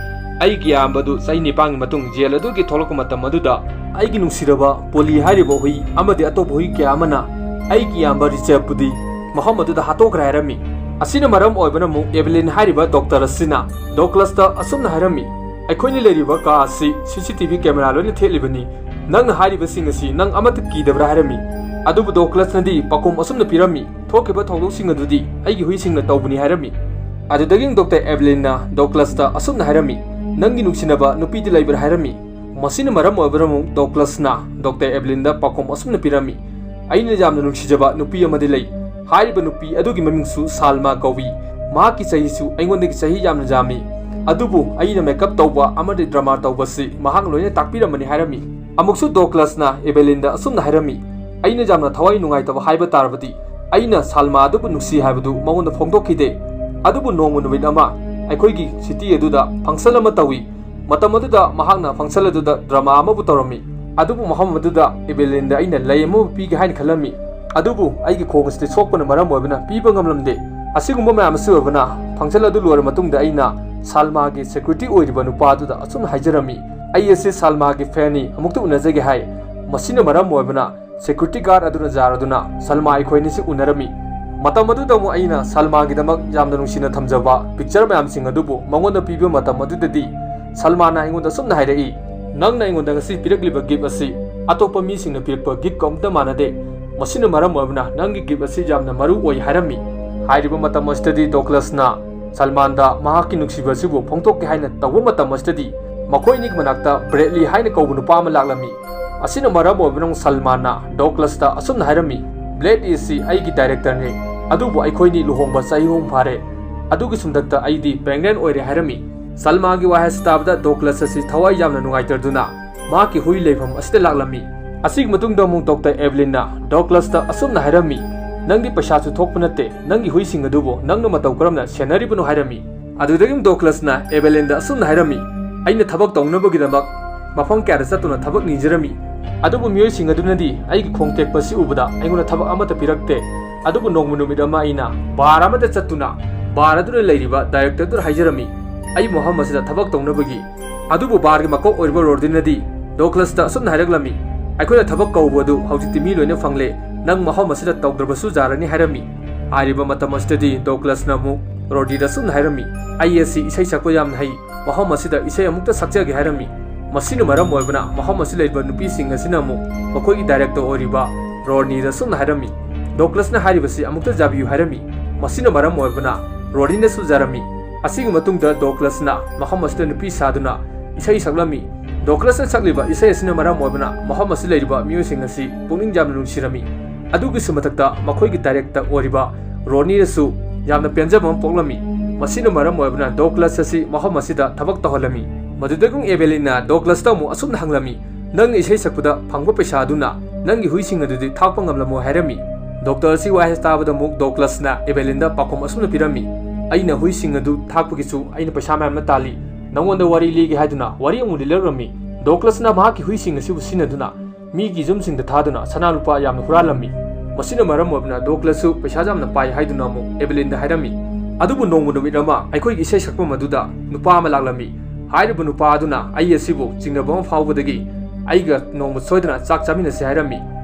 "ꯑꯩꯒꯤ ꯏꯌꯥꯝꯕꯗꯨ ꯆꯍꯤ ꯅꯤꯄꯥꯟꯒꯤ ꯃꯇꯨꯡ ꯖꯦꯜ ꯑꯗꯨꯒꯤ ꯊꯣꯛꯂꯛꯄ ꯃꯇꯝ ꯑꯗꯨꯗ ꯑꯩꯒꯤ ꯅꯨꯡꯁꯤꯔꯕ ꯄꯣꯂꯤ ꯍꯥꯏꯔꯤꯕ ꯍꯨꯏ ꯑꯃꯗꯤ ꯑꯇꯣꯞꯄ ꯍꯨꯏ ꯀꯌꯥ ꯑꯃꯅ ꯑꯩꯒꯤ ꯏꯌꯥꯝꯕ ꯔꯤꯆꯦꯞꯄꯨꯗꯤ ꯃꯐꯝ ꯑꯗꯨꯗ ꯍꯥꯠꯇꯣꯛꯈ꯭ꯔꯦ" ꯍꯥꯏꯔꯝꯃꯤ꯫ ꯑꯁꯤꯅ ꯃꯔꯝ ꯑꯣꯏꯕꯅ ꯑꯃꯨꯛ ꯑꯦꯕꯦꯂꯤꯟ ꯍꯥꯏꯔꯤꯕ ꯗꯣꯛꯇꯔ ꯑꯁꯤꯅ ꯗꯣꯒ꯭ꯂꯁꯇ ꯑꯁꯨꯝꯅ ꯍꯥꯏꯔꯝꯃꯤ, "ꯑꯩꯈꯣꯏꯅ ꯂꯩꯔꯤꯕ ꯀꯥ ꯑꯁꯤ ꯁꯤ ꯁꯤ ꯇꯤ ꯚꯤ ꯀꯦꯃꯦꯔꯥ ꯂꯣꯏꯅ ꯊꯦꯠꯂꯤꯕꯅꯤ꯫ ꯅꯪꯅ ꯍꯥꯏꯔꯤꯕꯁꯤꯡ ꯑꯁꯤ ꯅꯪ ꯑꯃꯠꯇ ꯀꯤꯗꯕ꯭ꯔꯥ?" ꯍꯥꯏꯔꯝꯃꯤ꯫ ꯑꯗꯨꯕꯨ ꯗꯣꯒ꯭ꯂꯁꯅꯗꯤ ꯄꯥꯎꯈꯨꯝ ꯑꯁꯨꯝꯅ ꯄꯤꯔꯝꯃꯤ, "ꯊꯣꯛꯈꯤꯕ ꯊꯧꯗꯣꯛꯁꯤꯡ ꯑꯗꯨꯗꯤ ꯑꯩꯒꯤ ꯍꯨꯏꯁꯤꯡꯅ ꯇꯧꯕꯅꯤ" ꯍꯥꯏꯔꯝꯃꯤ꯫ ꯑꯗꯨꯗꯒꯤ ꯗꯣꯛꯇꯔ ꯑꯦꯕꯦꯂꯤꯟꯅ ꯗꯣꯒ꯭ꯂꯁꯇ ꯑꯁꯨꯝꯅ ꯍꯥꯏꯔꯝꯃꯤ, "ꯅꯪꯒꯤ ꯅꯨꯡꯁꯤꯅꯕ ꯅꯨꯄꯤꯗꯤ ꯂꯩꯕ꯭ꯔꯥ?" ꯍꯥꯏꯔꯝꯃꯤ꯫ ꯃꯁꯤꯅ ꯃꯔꯝ ꯑꯣꯏꯕꯅ ꯑꯃꯨꯛ ꯗꯣꯒ꯭ꯂꯁꯅ ꯗꯣꯛꯇꯔ ꯑꯦꯕꯦꯂꯤꯟꯗ ꯄꯥꯎꯈꯨꯝ ꯑꯁꯨꯝꯅ ꯄꯤꯔꯝꯃꯤ, "ꯑꯩꯅ ꯌꯥꯝꯅ ꯅꯨꯡꯁꯤꯖꯕ ꯅꯨꯄꯤ ꯑꯃꯗꯤ ꯂꯩ꯫ ꯍꯥꯏꯔꯤꯕ ꯅꯨꯄꯤ ꯑꯗꯨꯒꯤ ꯃꯃꯤꯡꯁꯨ ꯁꯥꯜꯃꯥ ꯀꯧꯏ꯫ ꯃꯍꯥꯛꯀꯤ ꯆꯍꯤꯁꯨ ꯑꯩꯉꯣꯟꯗꯒꯤ ꯆꯍꯤ ꯌꯥꯝꯅ ꯌꯥꯝꯃꯤ꯫ ꯑꯗꯨꯕꯨ ꯑꯩꯅ ꯃꯦꯀꯞ ꯇꯧꯕ ꯑꯃꯗꯤ ꯗ꯭ꯔꯃꯥ ꯇꯧꯕꯁꯤ ꯃꯍꯥꯛ ꯂꯣꯏꯅ ꯇꯥꯛꯄꯤꯔꯝꯕꯅꯤ" ꯍꯥꯏꯔꯝꯃꯤ꯫ ꯑꯃꯨꯛꯁꯨ ꯗꯣꯒ꯭ꯂꯁꯅ ꯑꯦꯕꯦꯂꯤꯟꯗ ꯑꯁꯨꯝꯅ ꯍꯥꯏꯔꯝꯃꯤ, "ꯑꯩꯅ ꯌꯥꯝꯅ ꯊꯋꯥꯏ ꯅꯨꯡꯉꯥꯏꯇꯕ ꯍꯥꯏꯕ ꯇꯥꯔꯕꯗꯤ ꯑꯩꯅ ꯁꯥꯜꯃꯥ ꯑꯗꯨꯕꯨ ꯅꯨꯡꯁꯤ ꯍꯥꯏꯕꯗꯨ ꯃꯉꯣꯟꯗ ꯐꯣꯡꯗꯣꯛꯈꯤꯗꯦ꯫ ꯑꯗꯨꯕꯨ ꯅꯣꯡꯃ ꯅꯨꯃꯤꯠ ꯑꯃ ꯑꯩꯈꯣꯏꯒꯤ ꯁꯤꯇꯤ ꯑꯗꯨꯗ ꯐꯪꯁꯟ ꯑꯃ ꯇꯧꯏ꯫ ꯃꯇꯝ ꯑꯗꯨꯗ ꯃꯍꯥꯛꯅ ꯐꯪꯁꯟ ꯑꯗꯨꯗ ꯗ꯭ꯔꯃꯥ ꯑꯃꯕꯨ ꯇꯧꯔꯝꯃꯤ꯫ ꯑꯗꯨꯕꯨ ꯃꯐꯝ ꯑꯗꯨꯗ ꯑꯦꯕꯦꯂꯤꯟꯗ ꯑꯩꯅ ꯂꯩ ꯑꯃꯕꯨ ꯄꯤꯒꯦ ꯍꯥꯏꯅ ꯈꯜꯂꯝꯃꯤ꯫ ꯑꯗꯨꯕꯨ ꯑꯩꯒꯤ ꯈꯣꯡ ꯑꯁꯤꯗꯤ ꯁꯣꯛꯄꯅ ꯃꯔꯝ ꯑꯣꯏꯕꯅ ꯄꯤꯕ ꯉꯝꯂꯝꯗꯦ꯫ ꯑꯁꯤꯒꯨꯝꯕ ꯃꯌꯥꯝ ꯑꯁꯤ ꯑꯣꯏꯕꯅ ꯐꯪꯁꯟ ꯑꯗꯨ ꯂꯣꯏꯔ ꯃꯇꯨꯡꯗ ꯑꯩꯅ ꯁꯥꯜꯃꯥꯒꯤ ꯁꯦꯀ꯭ꯌꯨꯔꯤꯇꯤ ꯑꯣꯏꯔꯤꯕ ꯅꯨꯄꯥ ꯑꯗꯨꯗ ꯑꯁꯨꯝꯅ ꯍꯥꯏꯖꯔꯝꯃꯤ, 'ꯑꯩ ꯑꯁꯤ ꯁꯥꯜꯃꯥꯒꯤ ꯐꯦꯟꯅꯤ, ꯑꯃꯨꯛꯇ ꯎꯅꯖꯒꯦ' ꯍꯥꯏ꯫ ꯃꯁꯤꯅ ꯃꯔꯝ ꯑꯣꯏꯕꯅ ꯁꯦꯀ꯭ꯌꯨꯔꯤꯇꯤ ꯒꯥꯔꯗ ꯑꯗꯨꯅ ꯖꯥꯔꯗꯨꯅ ꯁꯜꯃꯥ ꯑꯩꯈꯣꯏ ꯑꯅꯤꯁꯤ ꯎꯅꯔꯝꯃꯤ꯫ ꯃꯇꯝ ꯑꯗꯨꯗ ꯑꯃꯨꯛ ꯑꯩꯅ ꯁꯜꯃꯥꯒꯤꯗꯃꯛ ꯌꯥꯝꯅ ꯅꯨꯡꯁꯤꯅ ꯊꯝꯖꯕ ꯄꯤꯛꯆꯔ ꯃꯌꯥꯝꯁꯤꯡ ꯑꯗꯨꯕꯨ ꯃꯉꯣꯟꯗ ꯄꯤꯕ ꯃꯇꯝ ꯑꯗꯨꯗꯗꯤ ꯁꯜꯃꯥꯅ ꯑꯩꯉꯣꯟꯗ ꯑꯁꯨꯝꯅ ꯍꯥꯏꯔꯛꯏ, "ꯅꯪꯅ ꯑꯩꯉꯣꯟꯗ ꯉꯁꯤ ꯄꯤꯔꯛꯂꯤꯕ ꯒꯤꯐ ꯑꯁꯤ ꯑꯇꯣꯞꯄ ꯃꯤꯁꯤꯡꯅ ꯄꯤꯔꯛꯄ ꯒꯤꯐꯀ ꯑꯃꯠꯇ ꯃꯥꯟꯅꯗꯦ꯫ ꯃꯁꯤꯅ ꯃꯔꯝ ꯑꯣꯏꯕꯅ ꯅꯪꯒꯤ ꯒꯤꯐ ꯑꯁꯤ ꯌꯥꯝꯅ ꯃꯔꯨ ꯑꯣꯏ" ꯍꯥꯏꯔꯝꯃꯤ꯫ ꯍꯥꯏꯔꯤꯕ ꯃꯇꯝ ꯑꯁꯤꯗꯗꯤ ꯗꯣꯒ꯭ꯂꯁꯅ ꯁꯜꯃꯥꯟꯗ ꯃꯍꯥꯛꯀꯤ ꯅꯨꯡꯁꯤꯕ ꯑꯁꯤꯕꯨ ꯐꯣꯡꯗꯣꯛꯀꯦ ꯍꯥꯏꯅ ꯇꯧꯕ ꯃꯇꯝ ꯑꯁꯤꯗꯗꯤ ꯃꯈꯣꯏ ꯑꯅꯤꯒꯤ ꯃꯅꯥꯛꯇ ꯕ꯭ꯔꯦꯗꯂꯤ ꯍꯥꯏꯅ ꯀꯧꯕ ꯅꯨꯄꯥ ꯑꯃ ꯂꯥꯛꯂꯝꯃꯤ꯫ ꯑꯁꯤꯅ ꯃꯔꯝ ꯑꯣꯏꯕꯅ ꯁꯜꯃꯥꯟꯅ ꯗꯣꯒ꯭ꯂꯁꯇ ꯑꯁꯨꯝꯅ ꯍꯥꯏꯔꯝꯃꯤ, "ꯕ꯭ꯔꯦꯗꯂꯤ ꯑꯁꯤ ꯑꯩꯒꯤ ꯗꯥꯏꯔꯦꯛꯇꯔꯅꯤ, ꯑꯗꯨꯕꯨ ꯑꯩꯈꯣꯏꯅꯤ ꯂꯨꯍꯣꯡꯕ ꯆꯍꯤ ꯑꯍꯨꯝ ꯐꯥꯔꯦ꯫ ꯑꯗꯨꯒꯤ ꯁꯨꯝꯗꯛꯇ ꯑꯩꯗꯤ ꯄ꯭ꯔꯦꯒꯅꯦꯟ ꯑꯣꯏꯔꯦ" ꯍꯥꯏꯔꯝꯃꯤ꯫ ꯁꯜꯃꯥꯒꯤ ꯋꯥꯍꯩ ꯑꯁꯤ ꯇꯥꯕꯗ ꯗꯣꯒ꯭ꯂꯁ ꯑꯁꯤ ꯊꯋꯥꯏ ꯌꯥꯝꯅ ꯅꯨꯡꯉꯥꯏꯇꯗꯨꯅ ꯃꯍꯥꯛꯀꯤ ꯍꯨꯏ ꯂꯩꯐꯝ ꯑꯁꯤꯗ ꯂꯥꯛꯂꯝꯃꯤ꯫ ꯑꯁꯤꯒꯤ ꯃꯇꯨꯡꯗ ꯑꯃꯨꯛ ꯗꯣꯛꯇꯔ ꯑꯦꯕꯦꯂꯤꯟꯅ ꯗꯣꯒ꯭ꯂꯁꯇ ꯑꯁꯨꯝꯅ ꯍꯥꯏꯔꯝꯃꯤ, "ꯅꯪꯗꯤ ꯄꯩꯁꯥꯁꯨ ꯊꯣꯛꯄ ꯅꯠꯇꯦ, ꯅꯪꯒꯤ ꯍꯨꯏꯁꯤꯡ ꯑꯗꯨꯕꯨ ꯅꯪꯅ ꯃꯇꯧ ꯀꯔꯝꯅ ꯁꯦꯟꯅꯔꯤꯕꯅꯣ?" ꯍꯥꯏꯔꯝꯃꯤ꯫ ꯑꯗꯨꯗꯒꯤ ꯑꯃꯨꯛ ꯗꯣꯒ꯭ꯂꯁꯅ ꯑꯦꯕꯦꯂꯤꯟꯗ ꯑꯁꯨꯝꯅ ꯍꯥꯏꯔꯝꯃꯤ, "ꯑꯩꯅ ꯊꯕꯛ ꯇꯧꯅꯕꯒꯤꯗꯃꯛ ꯃꯐꯝ ꯀꯌꯥꯗ ꯆꯠꯇꯨꯅ ꯊꯕꯛ ꯅꯤꯖꯔꯝꯃꯤ, ꯑꯗꯨꯕꯨ ꯃꯤꯑꯣꯏꯁꯤꯡ ꯑꯗꯨꯅꯗꯤ ꯑꯩꯒꯤ ꯈꯣꯡ ꯇꯦꯛꯄ ꯑꯁꯤ ꯎꯕꯗ ꯑꯩꯉꯣꯟꯗ ꯊꯕꯛ ꯑꯃꯠꯇ ꯄꯤꯔꯛꯇꯦ꯫ ꯑꯗꯨꯕꯨ ꯅꯣꯡꯃ ꯅꯨꯃꯤꯠ ꯑꯃ ꯑꯩꯅ ꯕꯥꯔ ꯑꯃꯗ ꯆꯠꯇꯨꯅ ꯕꯥꯔ ꯑꯗꯨꯗ ꯂꯩꯔꯤꯕ ꯗꯥꯏꯔꯦꯛꯇꯔ ꯑꯗꯨꯗ ꯍꯥꯏꯖꯔꯝꯃꯤ, ꯑꯩ ꯃꯐꯝ ꯑꯁꯤꯗ ꯊꯕꯛ ꯇꯧꯅꯕꯒꯤ꯫ ꯑꯗꯨꯕꯨ ꯕꯥꯔꯒꯤ ꯃꯀꯣꯛ ꯑꯣꯏꯔꯤꯕ ꯔꯣꯗꯤꯅꯗꯤ ꯗꯣꯒ꯭ꯂꯁꯇ ꯑꯁꯨꯝꯅ ꯍꯥꯏꯔꯛꯂꯝꯃꯤ, 'ꯑꯩꯈꯣꯏꯅ ꯊꯕꯛ ꯀꯧꯕ ꯑꯗꯨ ꯍꯧꯖꯤꯛꯇꯤ ꯃꯤ ꯂꯣꯏꯅ ꯐꯪꯂꯦ, ꯅꯪ ꯃꯐꯝ ꯑꯁꯤꯗ ꯇꯧꯗ꯭ꯔꯕꯁꯨ ꯌꯥꯔꯅꯤ,' ꯍꯥꯏꯔꯝꯃꯤ꯫ ꯍꯥꯏꯔꯤꯕ ꯃꯇꯝ ꯑꯁꯤꯗꯗꯤ ꯗꯣꯒ꯭ꯂꯁꯅ ꯑꯃꯨꯛ ꯔꯣꯗꯤꯗ ꯑꯁꯨꯝꯅ ꯍꯥꯏꯔꯝꯃꯤ, 'ꯑꯩ ꯑꯁꯤ ꯏꯁꯩ ꯁꯛꯄ ꯌꯥꯝꯅ ꯍꯩ, ꯃꯐꯝ ꯑꯁꯤꯗ ꯏꯁꯩ ꯑꯃꯨꯛꯇ ꯁꯛꯆꯒꯦ,' ꯍꯥꯏꯔꯝꯃꯤ꯫ ꯃꯁꯤꯅ ꯃꯔꯝ ꯑꯣꯏꯕꯅ ꯃꯐꯝ ꯑꯁꯤ ꯂꯩꯔꯤꯕ ꯅꯨꯄꯤꯁꯤꯡ ꯑꯁꯤꯅ ꯑꯃꯨꯛ ꯃꯈꯣꯏꯒꯤ ꯗꯥꯏꯔꯦꯛꯇꯔ ꯑꯣꯏꯔꯤꯕ ꯔꯣꯗꯅꯤꯗ ꯑꯁꯨꯝꯅ ꯍꯥꯏꯔꯝꯃꯤ, 'ꯗꯣꯒ꯭ꯂꯁꯅ ꯍꯥꯏꯔꯤꯕꯁꯤ ꯑꯃꯨꯛꯇ ꯌꯥꯕꯤꯌꯨ,' ꯍꯥꯏꯔꯝꯃꯤ꯫ ꯃꯁꯤꯅ ꯃꯔꯝ ꯑꯣꯏꯕꯅ ꯔꯣꯗꯅꯤꯗꯁꯨ ꯌꯥꯔꯝꯃꯤ꯫ ꯑꯁꯤꯒꯤ ꯃꯇꯨꯡꯗ ꯗꯣꯒ꯭ꯂꯁꯅ ꯃꯐꯝ ꯑꯁꯤꯗ ꯅꯨꯄꯤ ꯁꯥꯗꯨꯅ ꯏꯁꯩ ꯁꯛꯂꯝꯃꯤ꯫ ꯗꯣꯒ꯭ꯂꯁꯅ ꯁꯛꯂꯤꯕ ꯏꯁꯩ ꯑꯁꯤꯅ ꯃꯔꯝ ꯑꯣꯏꯕꯅ ꯃꯐꯝ ꯑꯁꯤ ꯂꯩꯔꯤꯕ ꯃꯤꯑꯣꯏꯁꯤꯡ ꯑꯁꯤ ꯄꯨꯛꯅꯤꯡ ꯌꯥꯝꯅ ꯅꯨꯡꯁꯤꯔꯝꯃꯤ꯫ ꯑꯗꯨꯒꯤꯁꯨ ꯃꯊꯛꯇ ꯃꯈꯣꯏꯒꯤ ꯗꯥꯏꯔꯦꯛꯇꯔ ꯑꯣꯏꯔꯤꯕ ꯔꯣꯗꯅꯤꯗꯁꯨ ꯌꯥꯝꯅ ꯄꯦꯟꯖꯕ ꯑꯃ ꯄꯣꯛꯂꯝꯃꯤ꯫ ꯃꯁꯤꯅ ꯃꯔꯝ ꯑꯣꯏꯕꯅ ꯗꯣꯒ꯭ꯂꯁ ꯑꯁꯤ ꯃꯐꯝ ꯑꯁꯤꯗ ꯊꯕꯛ ꯇꯧꯍꯜꯂꯝꯃꯤ꯫ ꯃꯗꯨꯗꯒꯤ ꯑꯃꯨꯛ ꯑꯦꯕꯦꯂꯤꯟꯅ ꯗꯣꯒ꯭ꯂꯁꯇ ꯑꯃꯨꯛ ꯑꯁꯨꯝꯅ ꯍꯪꯂꯝꯃꯤ, "ꯅꯪꯅ ꯏꯁꯩ ꯁꯛꯄꯗ ꯐꯪꯕ ꯄꯩꯁꯥ ꯑꯗꯨꯅ ꯅꯪꯒꯤ ꯍꯨꯏꯁꯤꯡ ꯑꯗꯨꯗꯤ ꯊꯥꯛꯄ ꯉꯝꯂꯝꯃꯣꯏ," ꯍꯥꯏꯔꯝꯃꯤ꯫ ꯗꯣꯛꯇꯔ ꯑꯁꯤ ꯋꯥꯍꯩ ꯇꯥꯕꯗ ꯑꯃꯨꯛ ꯗꯣꯒ꯭ꯂꯁꯅ ꯑꯦꯕꯦꯂꯤꯟꯗ ꯄꯥꯎꯈꯨꯝ ꯑꯁꯨꯝꯅ ꯄꯤꯔꯝꯃꯤ, "ꯑꯩꯅ ꯍꯨꯏꯁꯤꯡ ꯑꯗꯨ ꯊꯥꯛꯄꯒꯤꯁꯨ ꯑꯩꯅ ꯄꯩꯁꯥ ꯃꯌꯥꯝ ꯑꯃ ꯇꯥꯜꯂꯤ꯫ ꯅꯉꯣꯟꯗ ꯋꯥꯔꯤ ꯂꯤꯒꯦ ꯍꯥꯏꯗꯨꯅ ꯋꯥꯔꯤ ꯑꯃꯨꯛ ꯂꯤꯔꯛꯂꯝꯃꯤ꯫" ꯗꯣꯒ꯭ꯂꯁꯅ ꯃꯍꯥꯛꯀꯤ ꯍꯨꯏꯁꯤꯡ ꯑꯁꯤꯕꯨ ꯁꯤꯖꯤꯟꯅꯗꯨꯅ ꯃꯤꯒꯤ ꯌꯨꯝꯁꯤꯡꯗ ꯊꯥꯗꯨꯅ ꯁꯅꯥ ꯂꯨꯄꯥ ꯌꯥꯝꯅ ꯍꯨꯔꯥꯜꯂꯝꯃꯤ꯫ ꯃꯁꯤꯅ ꯃꯔꯝ ꯑꯣꯏꯗꯨꯅ ꯗꯣꯒ꯭ꯂꯁꯁꯨ ꯄꯩꯁꯥ ꯌꯥꯝꯅ ꯄꯥꯏ ꯍꯥꯏꯗꯨꯅ ꯑꯃꯨꯛ ꯑꯦꯕꯦꯂꯤꯟꯗ ꯍꯥꯏꯔꯝꯃꯤ꯫ ꯑꯗꯨꯕꯨ ꯅꯣꯡꯃ ꯅꯨꯃꯤꯠ ꯑꯃ ꯑꯩꯈꯣꯏꯒꯤ ꯏꯁꯩ ꯁꯛꯐꯝ ꯑꯗꯨꯗ ꯅꯨꯄꯥ ꯑꯃ ꯂꯥꯛꯂꯝꯃꯤ꯫ ꯍꯥꯏꯔꯤꯕ ꯅꯨꯄꯥ ꯑꯗꯨꯅ ꯑꯩ ꯑꯁꯤꯕꯨ ꯆꯤꯡꯅꯕ ꯑꯃ ꯐꯥꯎꯕꯗꯒꯤ ꯑꯩꯒ ꯅꯣꯡꯃ ꯁꯣꯏꯗꯅ ꯆꯥꯛ ꯆꯥꯃꯤꯟꯅꯁꯤ ꯍꯥꯏꯔꯝꯃꯤ꯫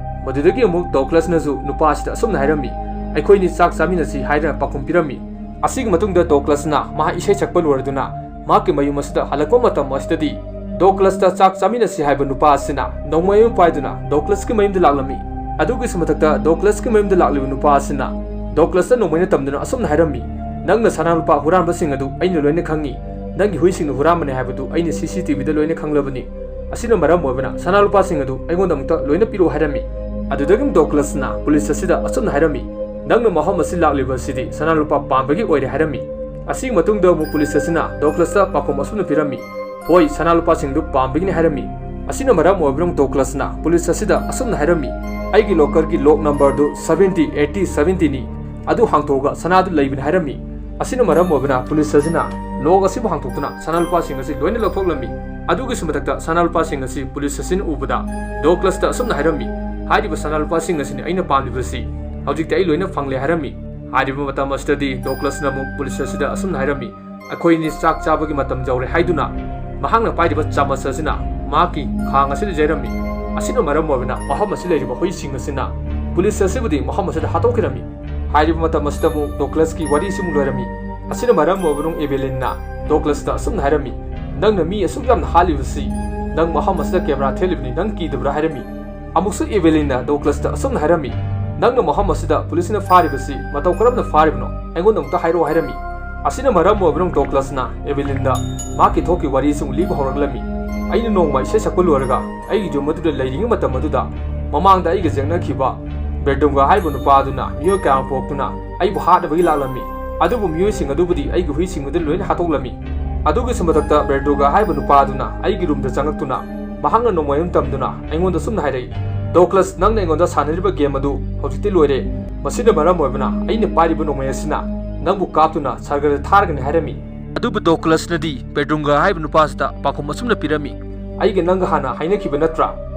ꯃꯗꯨꯗꯒꯤ ꯑꯃꯨꯛ ꯗꯣꯒ꯭ꯂꯁꯅꯁꯨ ꯅꯨꯄꯥ ꯑꯁꯤꯗ ꯑꯁꯨꯝꯅ ꯍꯥꯏꯔꯝꯃꯤ, "ꯑꯩꯈꯣꯏꯅꯤ ꯆꯥꯛ ꯆꯥꯃꯤꯟꯅꯁꯤ" ꯍꯥꯏꯗꯨꯅ ꯄꯥꯎꯈꯨꯝ ꯄꯤꯔꯝꯃꯤ꯫ ꯑꯁꯤꯒꯤ ꯃꯇꯨꯡꯗ ꯗꯣꯒ꯭ꯂꯁꯅ ꯃꯍꯥꯛ ꯏꯁꯩ ꯁꯛꯄ ꯂꯣꯏꯔꯗꯨꯅ ꯃꯍꯥꯛꯀꯤ ꯃꯌꯨꯝ ꯑꯁꯤꯗ ꯍꯜꯂꯛꯄ ꯃꯇꯝ ꯑꯁꯤꯗꯗꯤ ꯗꯣꯒ꯭ꯂꯁꯇ ꯆꯥꯛ ꯆꯥꯃꯤꯟꯅꯁꯤ ꯍꯥꯏꯕ ꯅꯨꯄꯥ ꯑꯁꯤꯅ ꯅꯣꯡꯃꯩ ꯑꯃ ꯄꯥꯏꯗꯨꯅ ꯗꯣꯒ꯭ꯂꯁꯀꯤ ꯃꯌꯨꯝꯗ ꯂꯥꯛꯂꯝꯃꯤ꯫ ꯑꯗꯨꯒꯤꯁꯨ ꯃꯊꯛꯇ ꯗꯣꯒ꯭ꯂꯁꯀꯤ ꯃꯌꯨꯝꯗ ꯂꯥꯛꯂꯤꯕ ꯅꯨꯄꯥ ꯑꯁꯤꯅ ꯗꯣꯒ꯭ꯂꯁꯇ ꯅꯣꯡꯃꯩꯅ ꯇꯝꯗꯨꯅ ꯑꯁꯨꯝꯅ ꯍꯥꯏꯔꯝꯃꯤ, "ꯅꯪꯅ ꯁꯅꯥ ꯂꯨꯄꯥ ꯍꯨꯔꯥꯟꯕꯁꯤꯡ ꯑꯗꯨ ꯑꯩꯅ ꯂꯣꯏꯅ ꯈꯪꯉꯤ꯫ ꯅꯪꯒꯤ ꯍꯨꯏꯁꯤꯡꯅ ꯍꯨꯔꯥꯟꯕꯅꯤ ꯍꯥꯏꯕꯗꯨ ꯑꯩꯅ ꯁꯤ ꯁꯤ ꯇꯤ ꯚꯤꯗ ꯂꯣꯏꯅ ꯈꯪꯂꯕꯅꯤ꯫ ꯑꯁꯤꯅ ꯃꯔꯝ ꯑꯣꯏꯕꯅ ꯁꯅꯥ ꯂꯨꯄꯥꯁꯤꯡ ꯑꯗꯨ ꯑꯩꯉꯣꯟꯗ ꯑꯃꯨꯛꯇ ꯂꯣꯏꯅ ꯄꯤꯔꯛꯎ" ꯍꯥꯏꯔꯝꯃꯤ꯫ ꯑꯗꯨꯗꯒꯤ ꯗꯣꯒ꯭ꯂꯁꯅ ꯄꯨꯂꯤꯁ ꯑꯁꯤꯗ ꯑꯁꯨꯝꯅ ꯍꯥꯏꯔꯝꯃꯤ, "ꯅꯪꯅ ꯃꯐꯝ ꯑꯁꯤ ꯂꯥꯛꯂꯤꯕ ꯑꯁꯤꯗꯤ ꯁꯅꯥ ꯂꯨꯄꯥ ꯄꯥꯝꯕꯒꯤ ꯑꯣꯏꯔꯦ" ꯍꯥꯏꯔꯝꯃꯤ꯫ ꯑꯁꯤꯒꯤ ꯃꯇꯨꯡꯗ ꯑꯃꯨꯛ ꯄꯨꯂꯤꯁ ꯑꯁꯤꯅ ꯗꯣꯒ꯭ꯂꯁꯇ ꯄꯥꯎꯈꯨꯝ ꯑꯁꯨꯝꯅ ꯄꯤꯔꯝꯃꯤ, "ꯍꯣꯏ, ꯁꯅꯥ ꯂꯨꯄꯥꯁꯤꯡꯗꯨ ꯄꯥꯝꯕꯒꯤꯅꯤ" ꯍꯥꯏꯔꯝꯃꯤ꯫ ꯑꯁꯤꯅ ꯃꯔꯝ ꯑꯣꯏꯕꯅ ꯗꯣꯒ꯭ꯂꯁꯅ ꯄꯨꯂꯤꯁ ꯑꯁꯤꯗ ꯑꯁꯨꯝꯅ ꯍꯥꯏꯔꯝꯃꯤ, "ꯑꯩꯒꯤ ꯂꯣꯀꯔꯒꯤ ꯂꯣꯛ ꯅꯝꯕꯔꯗꯨ ꯁꯚꯦꯟꯇꯤ ꯑꯩꯠꯇꯤ ꯁꯚꯦꯟꯇꯤꯅꯤ, ꯑꯗꯨ ꯍꯥꯡꯇꯣꯛꯑꯒ ꯁꯅꯥꯗꯨ ꯂꯩꯕꯅꯤ" ꯍꯥꯏꯔꯝꯃꯤ꯫ ꯑꯁꯤꯅ ꯃꯔꯝ ꯑꯣꯏꯕꯅ ꯄꯨꯂꯤꯁ ꯑꯁꯤꯅ ꯂꯣꯛ ꯑꯁꯤꯕꯨ ꯍꯥꯡꯇꯣꯛꯇꯨꯅ ꯁꯅꯥ ꯂꯨꯄꯥꯁꯤꯡ ꯑꯁꯤ ꯂꯣꯏꯅ ꯂꯧꯊꯣꯛꯂꯝꯃꯤ꯫ ꯑꯗꯨꯒꯤꯁꯨ ꯃꯊꯛꯇ ꯁꯅꯥ ꯂꯨꯄꯥꯁꯤꯡ ꯑꯁꯤ ꯄꯨꯂꯤꯁ ꯑꯁꯤꯅ ꯎꯕꯗ ꯗꯣꯒ꯭ꯂꯁꯇ ꯑꯁꯨꯝꯅ ꯍꯥꯏꯔꯝꯃꯤ, "ꯍꯥꯏꯔꯤꯕ ꯁꯅꯥ ꯂꯨꯄꯥꯁꯤꯡ ꯑꯁꯤꯅꯤ ꯑꯩꯅ ꯄꯥꯝꯂꯤꯕꯁꯤ꯫ ꯍꯧꯖꯤꯛꯇꯤ ꯑꯩ ꯂꯣꯏꯅ ꯐꯪꯂꯦ" ꯍꯥꯏꯔꯝꯃꯤ꯫ ꯍꯥꯏꯔꯤꯕ ꯃꯇꯝ ꯑꯁꯤꯗꯗꯤ ꯗꯣꯒ꯭ꯂꯁꯅ ꯑꯃꯨꯛ ꯄꯨꯂꯤꯁ ꯑꯁꯤꯗ ꯑꯁꯨꯝꯅ ꯍꯥꯏꯔꯝꯃꯤ, "ꯑꯩꯈꯣꯏ ꯑꯅꯤ ꯆꯥꯛ ꯆꯥꯕꯒꯤ ꯃꯇꯝ ꯌꯧꯔꯦ" ꯍꯥꯏꯗꯨꯅ ꯃꯍꯥꯛꯅ ꯄꯥꯏꯔꯤꯕ ꯆꯥꯃꯁ ꯑꯁꯤꯅ ꯃꯍꯥꯛꯀꯤ ꯈꯥꯡ ꯑꯁꯤꯗ ꯌꯩꯔꯝꯃꯤ꯫ ꯑꯁꯤꯅ ꯃꯔꯝ ꯑꯣꯏꯕꯅ ꯃꯐꯝ ꯑꯁꯤꯗ ꯂꯩꯔꯤꯕ ꯍꯨꯏꯁꯤꯡ ꯑꯁꯤꯅ ꯄꯨꯂꯤꯁ ꯑꯁꯤꯕꯨꯗꯤ ꯃꯐꯝ ꯑꯁꯤꯗ ꯍꯥꯠꯇꯣꯛꯈꯤꯔꯝꯃꯤ꯫ ꯍꯥꯏꯔꯤꯕ ꯃꯇꯝ ꯑꯁꯤꯗ ꯑꯃꯨꯛ ꯗꯣꯒ꯭ꯂꯁꯀꯤ ꯋꯥꯔꯤ ꯑꯁꯤꯃꯨꯛ ꯂꯣꯏꯔꯝꯃꯤ꯫ ꯑꯁꯤꯅ ꯃꯔꯝ ꯑꯣꯏꯕꯅ ꯑꯦꯕꯦꯂꯤꯟꯅ ꯗꯣꯒ꯭ꯂꯁꯇ ꯑꯁꯨꯝꯅ ꯍꯥꯏꯔꯝꯃꯤ, "ꯅꯪꯅ ꯃꯤ ꯑꯁꯨꯛ ꯌꯥꯝꯅ ꯍꯥꯠꯂꯤꯕꯁꯤ, ꯅꯪ ꯃꯐꯝ ꯑꯁꯤꯗ ꯀꯦꯃꯦꯔꯥ ꯊꯦꯠꯂꯤꯕꯅꯤ, ꯅꯪ ꯀꯤꯗꯕ꯭ꯔꯥ?" ꯍꯥꯏꯔꯝꯃꯤ꯫ ꯑꯃꯨꯛꯁꯨ ꯑꯦꯕꯦꯂꯤꯟꯅ ꯗꯣꯒ꯭ꯂꯁꯇ ꯑꯁꯨꯝꯅ ꯍꯥꯏꯔꯝꯃꯤ, "ꯅꯪꯅ ꯃꯐꯝ ꯑꯁꯤꯗ ꯄꯨꯂꯤꯁꯅ ꯐꯥꯔꯤꯕꯁꯤ ꯃꯇꯧ ꯀꯔꯝꯅ ꯐꯥꯔꯤꯕꯅꯣ? ꯑꯩꯉꯣꯟꯗ ꯑꯃꯨꯛꯇ ꯍꯥꯏꯔꯛꯑꯣ" ꯍꯥꯏꯔꯝꯃꯤ꯫ ꯑꯁꯤꯅ ꯃꯔꯝ ꯑꯣꯏꯕꯅ ꯗꯣꯒ꯭ꯂꯁꯅ ꯑꯦꯕꯦꯂꯤꯟꯗ ꯃꯍꯥꯛꯀꯤ ꯊꯣꯛꯈꯤꯕ ꯋꯥꯔꯤ ꯑꯁꯤ ꯑꯃꯨꯛ ꯂꯤꯕ ꯍꯧꯔꯛꯂꯝꯃꯤ꯫ "ꯑꯩꯅ ꯅꯣꯡꯃ ꯏꯁꯩ ꯁꯛꯄ ꯂꯣꯏꯔꯒ ꯑꯩꯒꯤ ꯌꯨꯝ ꯑꯗꯨꯗ ꯂꯩꯔꯤꯉꯩ ꯃꯇꯝ ꯑꯗꯨꯗ ꯃꯃꯥꯡꯗ ꯑꯩꯒ ꯌꯦꯛꯅꯈꯤꯕ ꯕꯦꯔꯗꯨꯡꯒꯥ ꯍꯥꯏꯔꯤꯕ ꯅꯨꯄꯥ ꯑꯗꯨꯅ ꯃꯤꯑꯣꯏ ꯀꯌꯥ ꯄꯨꯔꯛꯇꯨꯅ ꯑꯩꯕꯨ ꯍꯥꯠꯅꯕꯒꯤ ꯂꯥꯛꯂꯝꯃꯤ꯫ ꯑꯗꯨꯕꯨ ꯃꯤꯑꯣꯏꯁꯤꯡ ꯑꯗꯨꯕꯨꯗꯤ ꯑꯩꯒꯤ ꯍꯨꯏꯁꯤꯡ ꯑꯗꯨ ꯂꯣꯏꯅ ꯍꯥꯠꯇꯣꯛꯂꯝꯃꯤ꯫ ꯑꯗꯨꯒꯤꯁꯨ ꯃꯊꯛꯇ ꯕꯦꯔꯗꯨꯡꯒꯥ ꯍꯥꯏꯔꯤꯕ ꯅꯨꯄꯥ ꯑꯗꯨꯅ ꯑꯩꯒꯤ ꯔꯨꯝꯗ ꯆꯪꯂꯛꯇꯨꯅ ꯃꯍꯥꯛꯅ ꯅꯣꯡꯃꯩ ꯑꯃ ꯇꯝꯗꯨꯅ ꯑꯩꯉꯣꯟꯗ ꯑꯁꯨꯝꯅ ꯍꯥꯏꯔꯛꯏ, 'ꯗꯣꯒ꯭ꯂꯁ, ꯅꯪꯅ ꯑꯩꯉꯣꯟꯗ ꯁꯥꯟꯅꯔꯤꯕ ꯒꯦꯝ ꯑꯗꯨ ꯍꯧꯖꯤꯛꯇꯤ ꯂꯣꯏꯔꯦ꯫ ꯃꯁꯤꯅ ꯃꯔꯝ ꯑꯣꯏꯕꯅ ꯑꯩꯅ ꯄꯥꯏꯔꯤꯕ ꯅꯣꯡꯃꯩ ꯑꯁꯤꯅ ꯅꯪꯕꯨ ꯀꯥꯞꯇꯨꯅ ꯁꯔꯒꯗ ꯊꯥꯔꯒꯅꯤ' ꯍꯥꯏꯔꯝꯃꯤ꯫ ꯑꯗꯨꯕꯨ ꯗꯣꯒ꯭ꯂꯁꯅꯗꯤ ꯕꯦꯔꯗꯨꯡꯒꯥ ꯍꯥꯏꯔꯤꯕ ꯅꯨꯄꯥ ꯑꯁꯤꯗ ꯄꯥꯎꯈꯨꯝ ꯑꯁꯨꯝꯅ ꯄꯤꯔꯝꯃꯤ, "ꯑꯩꯒ ꯅꯪꯒ ꯍꯥꯟꯅ ꯍꯥꯏꯅꯈꯤꯕ ꯅꯠꯇ꯭ꯔꯥ?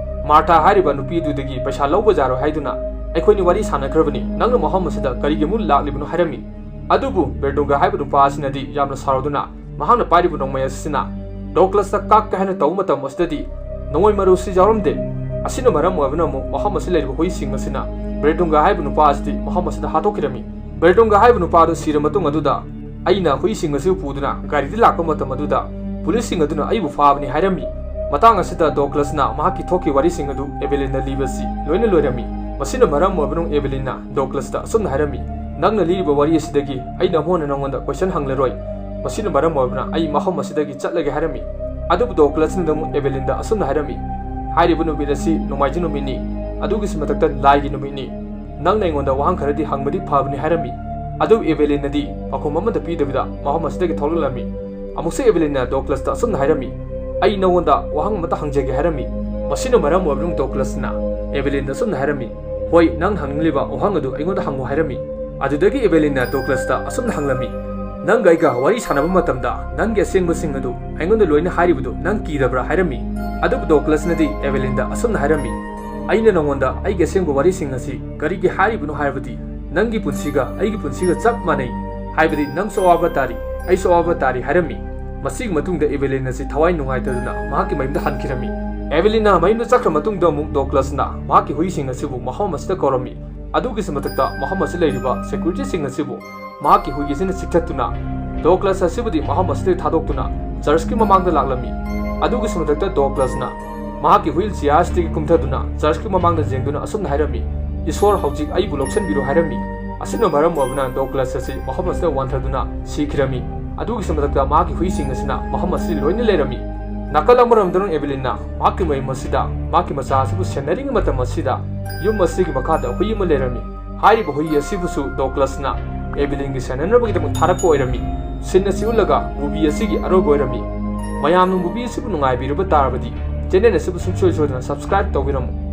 ꯃꯥꯔꯊꯥ ꯍꯥꯏꯔꯤꯕ ꯅꯨꯄꯤ ꯑꯗꯨꯗꯒꯤ ꯄꯩꯁꯥ ꯂꯧꯕ ꯌꯥꯔꯣꯏ ꯍꯥꯏꯗꯨꯅ ꯑꯩꯈꯣꯏꯅꯤ ꯋꯥꯔꯤ ꯁꯥꯟꯅꯈ꯭ꯔꯕꯅꯤ꯫ ꯅꯪꯅ ꯃꯐꯝ ꯑꯁꯤꯗ ꯀꯔꯤꯒꯤ ꯑꯃꯨꯛ ꯂꯥꯛꯂꯤꯕꯅꯣ?" ꯍꯥꯏꯔꯝꯃꯤ꯫ ꯑꯗꯨꯕꯨ ꯕꯦꯔꯗꯨꯡꯒꯥ ꯍꯥꯏꯕ ꯅꯨꯄꯥ ꯑꯁꯤꯅꯗꯤ ꯌꯥꯝꯅ ꯁꯥꯎꯔꯗꯨꯅ ꯃꯍꯥꯛꯅ ꯄꯥꯏꯔꯤꯕ ꯅꯣꯡꯃꯩ ꯑꯁꯤꯅ ꯗꯣꯒ꯭ꯂꯁꯇ ꯀꯥꯞꯀꯦ ꯍꯥꯏꯅ ꯇꯧꯕ ꯃꯇꯝ ꯑꯁꯤꯗꯗꯤ ꯅꯣꯡꯃꯩ ꯃꯔꯨꯁꯤ ꯌꯥꯎꯔꯝꯗꯦ꯫ ꯑꯁꯤꯅ ꯃꯔꯝ ꯑꯣꯏꯕꯅ ꯑꯃꯨꯛ ꯃꯐꯝ ꯑꯁꯤꯗ ꯂꯩꯔꯤꯕ ꯍꯨꯏꯁꯤꯡ ꯑꯁꯤꯅ ꯕꯦꯔꯗꯨꯡꯒꯥ ꯍꯥꯏꯔꯤꯕ ꯅꯨꯄꯥ ꯑꯁꯤꯗꯤ ꯃꯐꯝ ꯑꯁꯤꯗ ꯍꯥꯠꯇꯣꯛꯈꯤꯔꯝꯃꯤ꯫ ꯕꯦꯔꯗꯨꯡꯒꯥ ꯍꯥꯏꯔꯤꯕ ꯅꯨꯄꯥ ꯑꯗꯨ ꯁꯤꯔ ꯃꯇꯨꯡ ꯑꯗꯨꯗ ꯑꯩꯅ ꯍꯨꯏꯁꯤꯡ ꯑꯁꯤꯕꯨ ꯄꯨꯗꯨꯅ ꯒꯥꯔꯤꯗ ꯂꯥꯛꯄ ꯃꯇꯝ ꯑꯗꯨꯗ ꯄꯨꯂꯤꯁꯁꯤꯡ ꯑꯗꯨꯅ ꯑꯩꯕꯨ ꯐꯥꯕꯅꯤ ꯍꯥꯏꯔꯝꯃꯤ꯫ ꯃꯇꯥꯡ ꯑꯁꯤꯗ ꯗꯣꯒ꯭ꯂꯁꯅ ꯃꯍꯥꯛꯀꯤ ꯊꯣꯛꯈꯤꯕ ꯋꯥꯔꯤꯁꯤꯡ ꯑꯗꯨ ꯑꯦꯕꯦꯂꯤꯟꯗ ꯂꯤꯕꯁꯤ ꯂꯣꯏꯅ ꯂꯣꯏꯔꯝꯃꯤ꯫ ꯃꯁꯤꯅ ꯃꯔꯝ ꯑꯣꯏꯕꯅ ꯑꯦꯕꯦꯂꯤꯟꯅ ꯗꯣꯒ꯭ꯂꯁꯇ ꯑꯁꯨꯝꯅ ꯍꯥꯏꯔꯝꯃꯤ, "ꯅꯪꯅ ꯂꯤꯔꯤꯕ ꯋꯥꯔꯤ ꯑꯁꯤꯗꯒꯤ ꯑꯩꯅ ꯑꯃꯨꯛ ꯍꯟꯅ ꯅꯉꯣꯟꯗ ꯀꯣꯏꯁꯟ ꯍꯪꯂꯔꯣꯏ꯫ ꯃꯁꯤꯅ ꯃꯔꯝ ꯑꯣꯏꯕꯅ ꯑꯩ ꯃꯐꯝ ꯑꯁꯤꯗꯒꯤ ꯆꯠꯂꯒꯦ" ꯍꯥꯏꯔꯝꯃꯤ꯫ ꯑꯗꯨꯕꯨ ꯗꯣꯒ꯭ꯂꯁꯅ ꯑꯃꯨꯛ ꯑꯦꯕꯦꯂꯤꯟꯗ ꯑꯁꯨꯝꯅ ꯍꯥꯏꯔꯝꯃꯤ, "ꯍꯥꯏꯔꯤꯕ ꯅꯨꯃꯤꯠ ꯑꯁꯤ ꯅꯣꯡꯃꯥꯏꯖꯤꯡ ꯅꯨꯃꯤꯠꯅꯤ, ꯑꯗꯨꯒꯤꯁꯨ ꯃꯊꯛꯇ ꯂꯥꯏꯒꯤ ꯅꯨꯃꯤꯠꯅꯤ꯫ ꯅꯪꯅ ꯑꯩꯉꯣꯟꯗ ꯋꯥꯍꯪ ꯈꯔꯗꯤ ꯍꯪꯕꯗꯤ ꯐꯕꯅꯤ" ꯍꯥꯏꯔꯝꯃꯤ꯫ ꯑꯗꯨꯕꯨ ꯑꯦꯕꯦꯂꯤꯟꯅꯗꯤ ꯄꯥꯎꯈꯨꯝ ꯑꯃꯠꯇ ꯄꯤꯗꯕꯤꯗ ꯃꯐꯝ ꯑꯁꯤꯗꯒꯤ ꯊꯣꯛꯂꯛꯂꯝꯃꯤ꯫ ꯑꯃꯨꯛꯁꯨ ꯑꯦꯕꯦꯂꯤꯟꯅ ꯗꯣꯒ꯭ꯂꯁꯇ ꯑꯁꯨꯝꯅ ꯍꯥꯏꯔꯝꯃꯤ, "ꯑꯩ ꯅꯉꯣꯟꯗ ꯋꯥꯍꯪ ꯑꯃꯇ ꯍꯪꯖꯒꯦ" ꯍꯥꯏꯔꯝꯃꯤ꯫ ꯃꯁꯤꯅ ꯃꯔꯝ ꯑꯣꯏꯔꯒ ꯗꯣꯒ꯭ꯂꯁꯅ ꯑꯦꯕꯦꯂꯤꯟꯗ ꯑꯁꯨꯝꯅ ꯍꯥꯏꯔꯝꯃꯤ, "ꯍꯣꯏ, ꯅꯪ ꯍꯪꯅꯤꯡꯂꯤꯕ ꯋꯥꯍꯪ ꯑꯗꯨ ꯑꯩꯉꯣꯟꯗ ꯍꯪꯉꯨ" ꯍꯥꯏꯔꯝꯃꯤ꯫ ꯑꯗꯨꯗꯒꯤ ꯑꯦꯕꯦꯂꯤꯟꯅ ꯗꯣꯒ꯭ꯂꯁꯇ ꯑꯁꯨꯝꯅ ꯍꯪꯂꯝꯃꯤ, "ꯅꯪꯒ ꯑꯩꯒ ꯋꯥꯔꯤ ꯁꯥꯟꯅꯕ ꯃꯇꯝꯗ ꯅꯪꯒꯤ ꯑꯁꯦꯡꯕꯁꯤꯡ ꯑꯗꯨ ꯑꯩꯉꯣꯟꯗ ꯂꯣꯏꯅ ꯍꯥꯏꯔꯤꯕꯗꯨ ꯅꯪ ꯀꯤꯗꯕ꯭ꯔꯥ?" ꯍꯥꯏꯔꯝꯃꯤ꯫ ꯑꯗꯨꯕꯨ ꯗꯣꯒ꯭ꯂꯁꯅꯗꯤ ꯑꯦꯕꯦꯂꯤꯟꯗ ꯑꯁꯨꯝꯅ ꯍꯥꯏꯔꯝꯃꯤ, "ꯑꯩꯅ ꯅꯉꯣꯟꯗ ꯑꯩꯒꯤ ꯑꯁꯦꯡꯕ ꯋꯥꯔꯤꯁꯤꯡ ꯑꯁꯤ ꯀꯔꯤꯒꯤ ꯍꯥꯏꯔꯤꯕꯅꯣ ꯍꯥꯏꯕꯗꯤ ꯅꯪꯒꯤ ꯄꯨꯟꯁꯤꯒ ꯑꯩꯒꯤ ꯄꯨꯟꯁꯤꯒ ꯆꯞ ꯃꯥꯟꯅꯩ, ꯍꯥꯏꯕꯗꯤ ꯅꯪꯁꯨ ꯑꯋꯥꯕ ꯇꯥꯔꯤ, ꯑꯩꯁꯨ ꯑꯋꯥꯕ ꯇꯥꯔꯤ" ꯍꯥꯏꯔꯝꯃꯤ꯫ ꯃꯁꯤꯒꯤ ꯃꯇꯨꯡꯗ ꯑꯦꯕꯦꯂꯤꯟ ꯑꯁꯤ ꯊꯋꯥꯏ ꯅꯨꯡꯉꯥꯏꯇꯗꯨꯅ ꯃꯍꯥꯛꯀꯤ ꯃꯌꯨꯝꯗ ꯍꯟꯈꯤꯔꯝꯃꯤ꯫ ꯑꯦꯕꯦꯂꯤꯟꯅ ꯃꯌꯨꯝꯗ ꯆꯠꯈ꯭ꯔ ꯃꯇꯨꯡꯗ ꯑꯃꯨꯛ ꯗꯣꯒ꯭ꯂꯁꯅ ꯃꯍꯥꯛꯀꯤ ꯍꯨꯏꯁꯤꯡ ꯑꯁꯤꯕꯨ ꯃꯐꯝ ꯑꯁꯤꯗ ꯀꯧꯔꯝꯃꯤ꯫ ꯑꯗꯨꯒꯤꯁꯨ ꯃꯊꯛꯇ ꯃꯐꯝ ꯑꯁꯤꯗ ꯂꯩꯔꯤꯕ ꯁꯦꯀ꯭ꯌꯨꯔꯤꯇꯤꯁꯤꯡ ꯑꯁꯤꯕꯨ ꯃꯍꯥꯛꯀꯤ ꯍꯨꯏ ꯑꯁꯤꯅ ꯆꯤꯛꯊꯠꯇꯨꯅ ꯗꯣꯒ꯭ꯂꯁ ꯑꯁꯤꯕꯨꯗꯤ ꯃꯐꯝ ꯑꯁꯤꯗꯒꯤ ꯊꯥꯗꯣꯛꯇꯨꯅ ꯆꯔꯆꯀꯤ ꯃꯃꯥꯡꯗ ꯂꯥꯛꯂꯝꯃꯤ꯫ ꯑꯗꯨꯒꯤꯁꯨ ꯃꯊꯛꯇ ꯗꯣꯒ꯭ꯂꯁꯅ ꯃꯍꯥꯛꯀꯤ ꯍꯨꯏꯜ ꯆꯤꯌꯥꯔꯁꯤꯗꯒꯤ ꯀꯨꯝꯊꯗꯨꯅ ꯆꯔꯆꯀꯤ ꯃꯃꯥꯡꯗ ꯌꯦꯡꯗꯨꯅ ꯑꯁꯨꯝꯅ ꯍꯥꯏꯔꯝꯃꯤ, "ꯏꯁ꯭ꯋꯔ, ꯍꯧꯖꯤꯛ ꯑꯩꯕꯨ ꯂꯧꯁꯤꯟꯕꯤꯔꯣ" ꯍꯥꯏꯔꯝꯃꯤ꯫ ꯑꯁꯤꯅ ꯃꯔꯝ ꯑꯣꯏꯗꯨꯅ ꯗꯣꯒ꯭ꯂꯁ ꯑꯁꯤ ꯃꯐꯝ ꯑꯁꯤꯗ ꯋꯥꯟꯊꯗꯨꯅ ꯁꯤꯈꯤꯔꯝꯃꯤ꯫ ꯑꯗꯨꯒꯤꯁꯨ ꯃꯊꯛꯇ ꯃꯍꯥꯛꯀꯤ ꯍꯨꯏꯁꯤꯡ ꯑꯁꯤꯅ ꯃꯐꯝ ꯑꯁꯤꯗ ꯂꯣꯏꯅ ꯂꯩꯔꯝꯃꯤ꯫ ꯅꯥꯀꯜ ꯑꯃꯔꯣꯝꯗꯅ ꯑꯦꯕꯦꯂꯤꯟꯅ ꯃꯍꯥꯛꯀꯤ ꯃꯌꯨꯝ ꯑꯁꯤꯗ ꯃꯍꯥꯛꯀꯤ ꯃꯆꯥ ꯑꯁꯤꯕꯨ ꯁꯦꯟꯅꯔꯤꯉꯩ ꯃꯇꯝ ꯑꯁꯤꯗ ꯌꯨꯝ ꯑꯁꯤꯒꯤ ꯃꯈꯥꯗ ꯍꯨꯏ ꯑꯃ ꯂꯩꯔꯝꯃꯤ꯫ ꯍꯥꯏꯔꯤꯕ ꯍꯨꯏ ꯑꯁꯤꯕꯨꯁꯨ ꯗꯣꯒ꯭ꯂꯁꯅ ꯑꯦꯕꯦꯂꯤꯟꯒꯤ ꯁꯦꯟꯅꯅꯕꯒꯤꯗꯃꯛ ꯊꯥꯔꯛꯄ ꯑꯣꯏꯔꯝꯃꯤ꯫ ꯁꯤꯟ ꯑꯁꯤ ꯎꯠꯂꯒ ꯃꯨꯚꯤ ꯑꯁꯤꯒꯤ ꯑꯔꯣꯏꯕ ꯑꯣꯏꯔꯝꯃꯤ꯫ ꯃꯌꯥꯝꯅ ꯃꯨꯚꯤ ꯑꯁꯤꯕꯨ ꯅꯨꯡꯉꯥꯏꯕꯤꯔꯕ ꯇꯥꯔꯕꯗꯤ ꯆꯦꯅꯦꯜ ꯑꯁꯤꯕꯨ ꯁꯨꯡꯁꯣꯏ ꯁꯣꯏꯗꯅ ꯁꯕꯁꯀ꯭ꯔꯥꯏꯕ ꯇꯧꯕꯤꯔꯝꯃꯨ꯫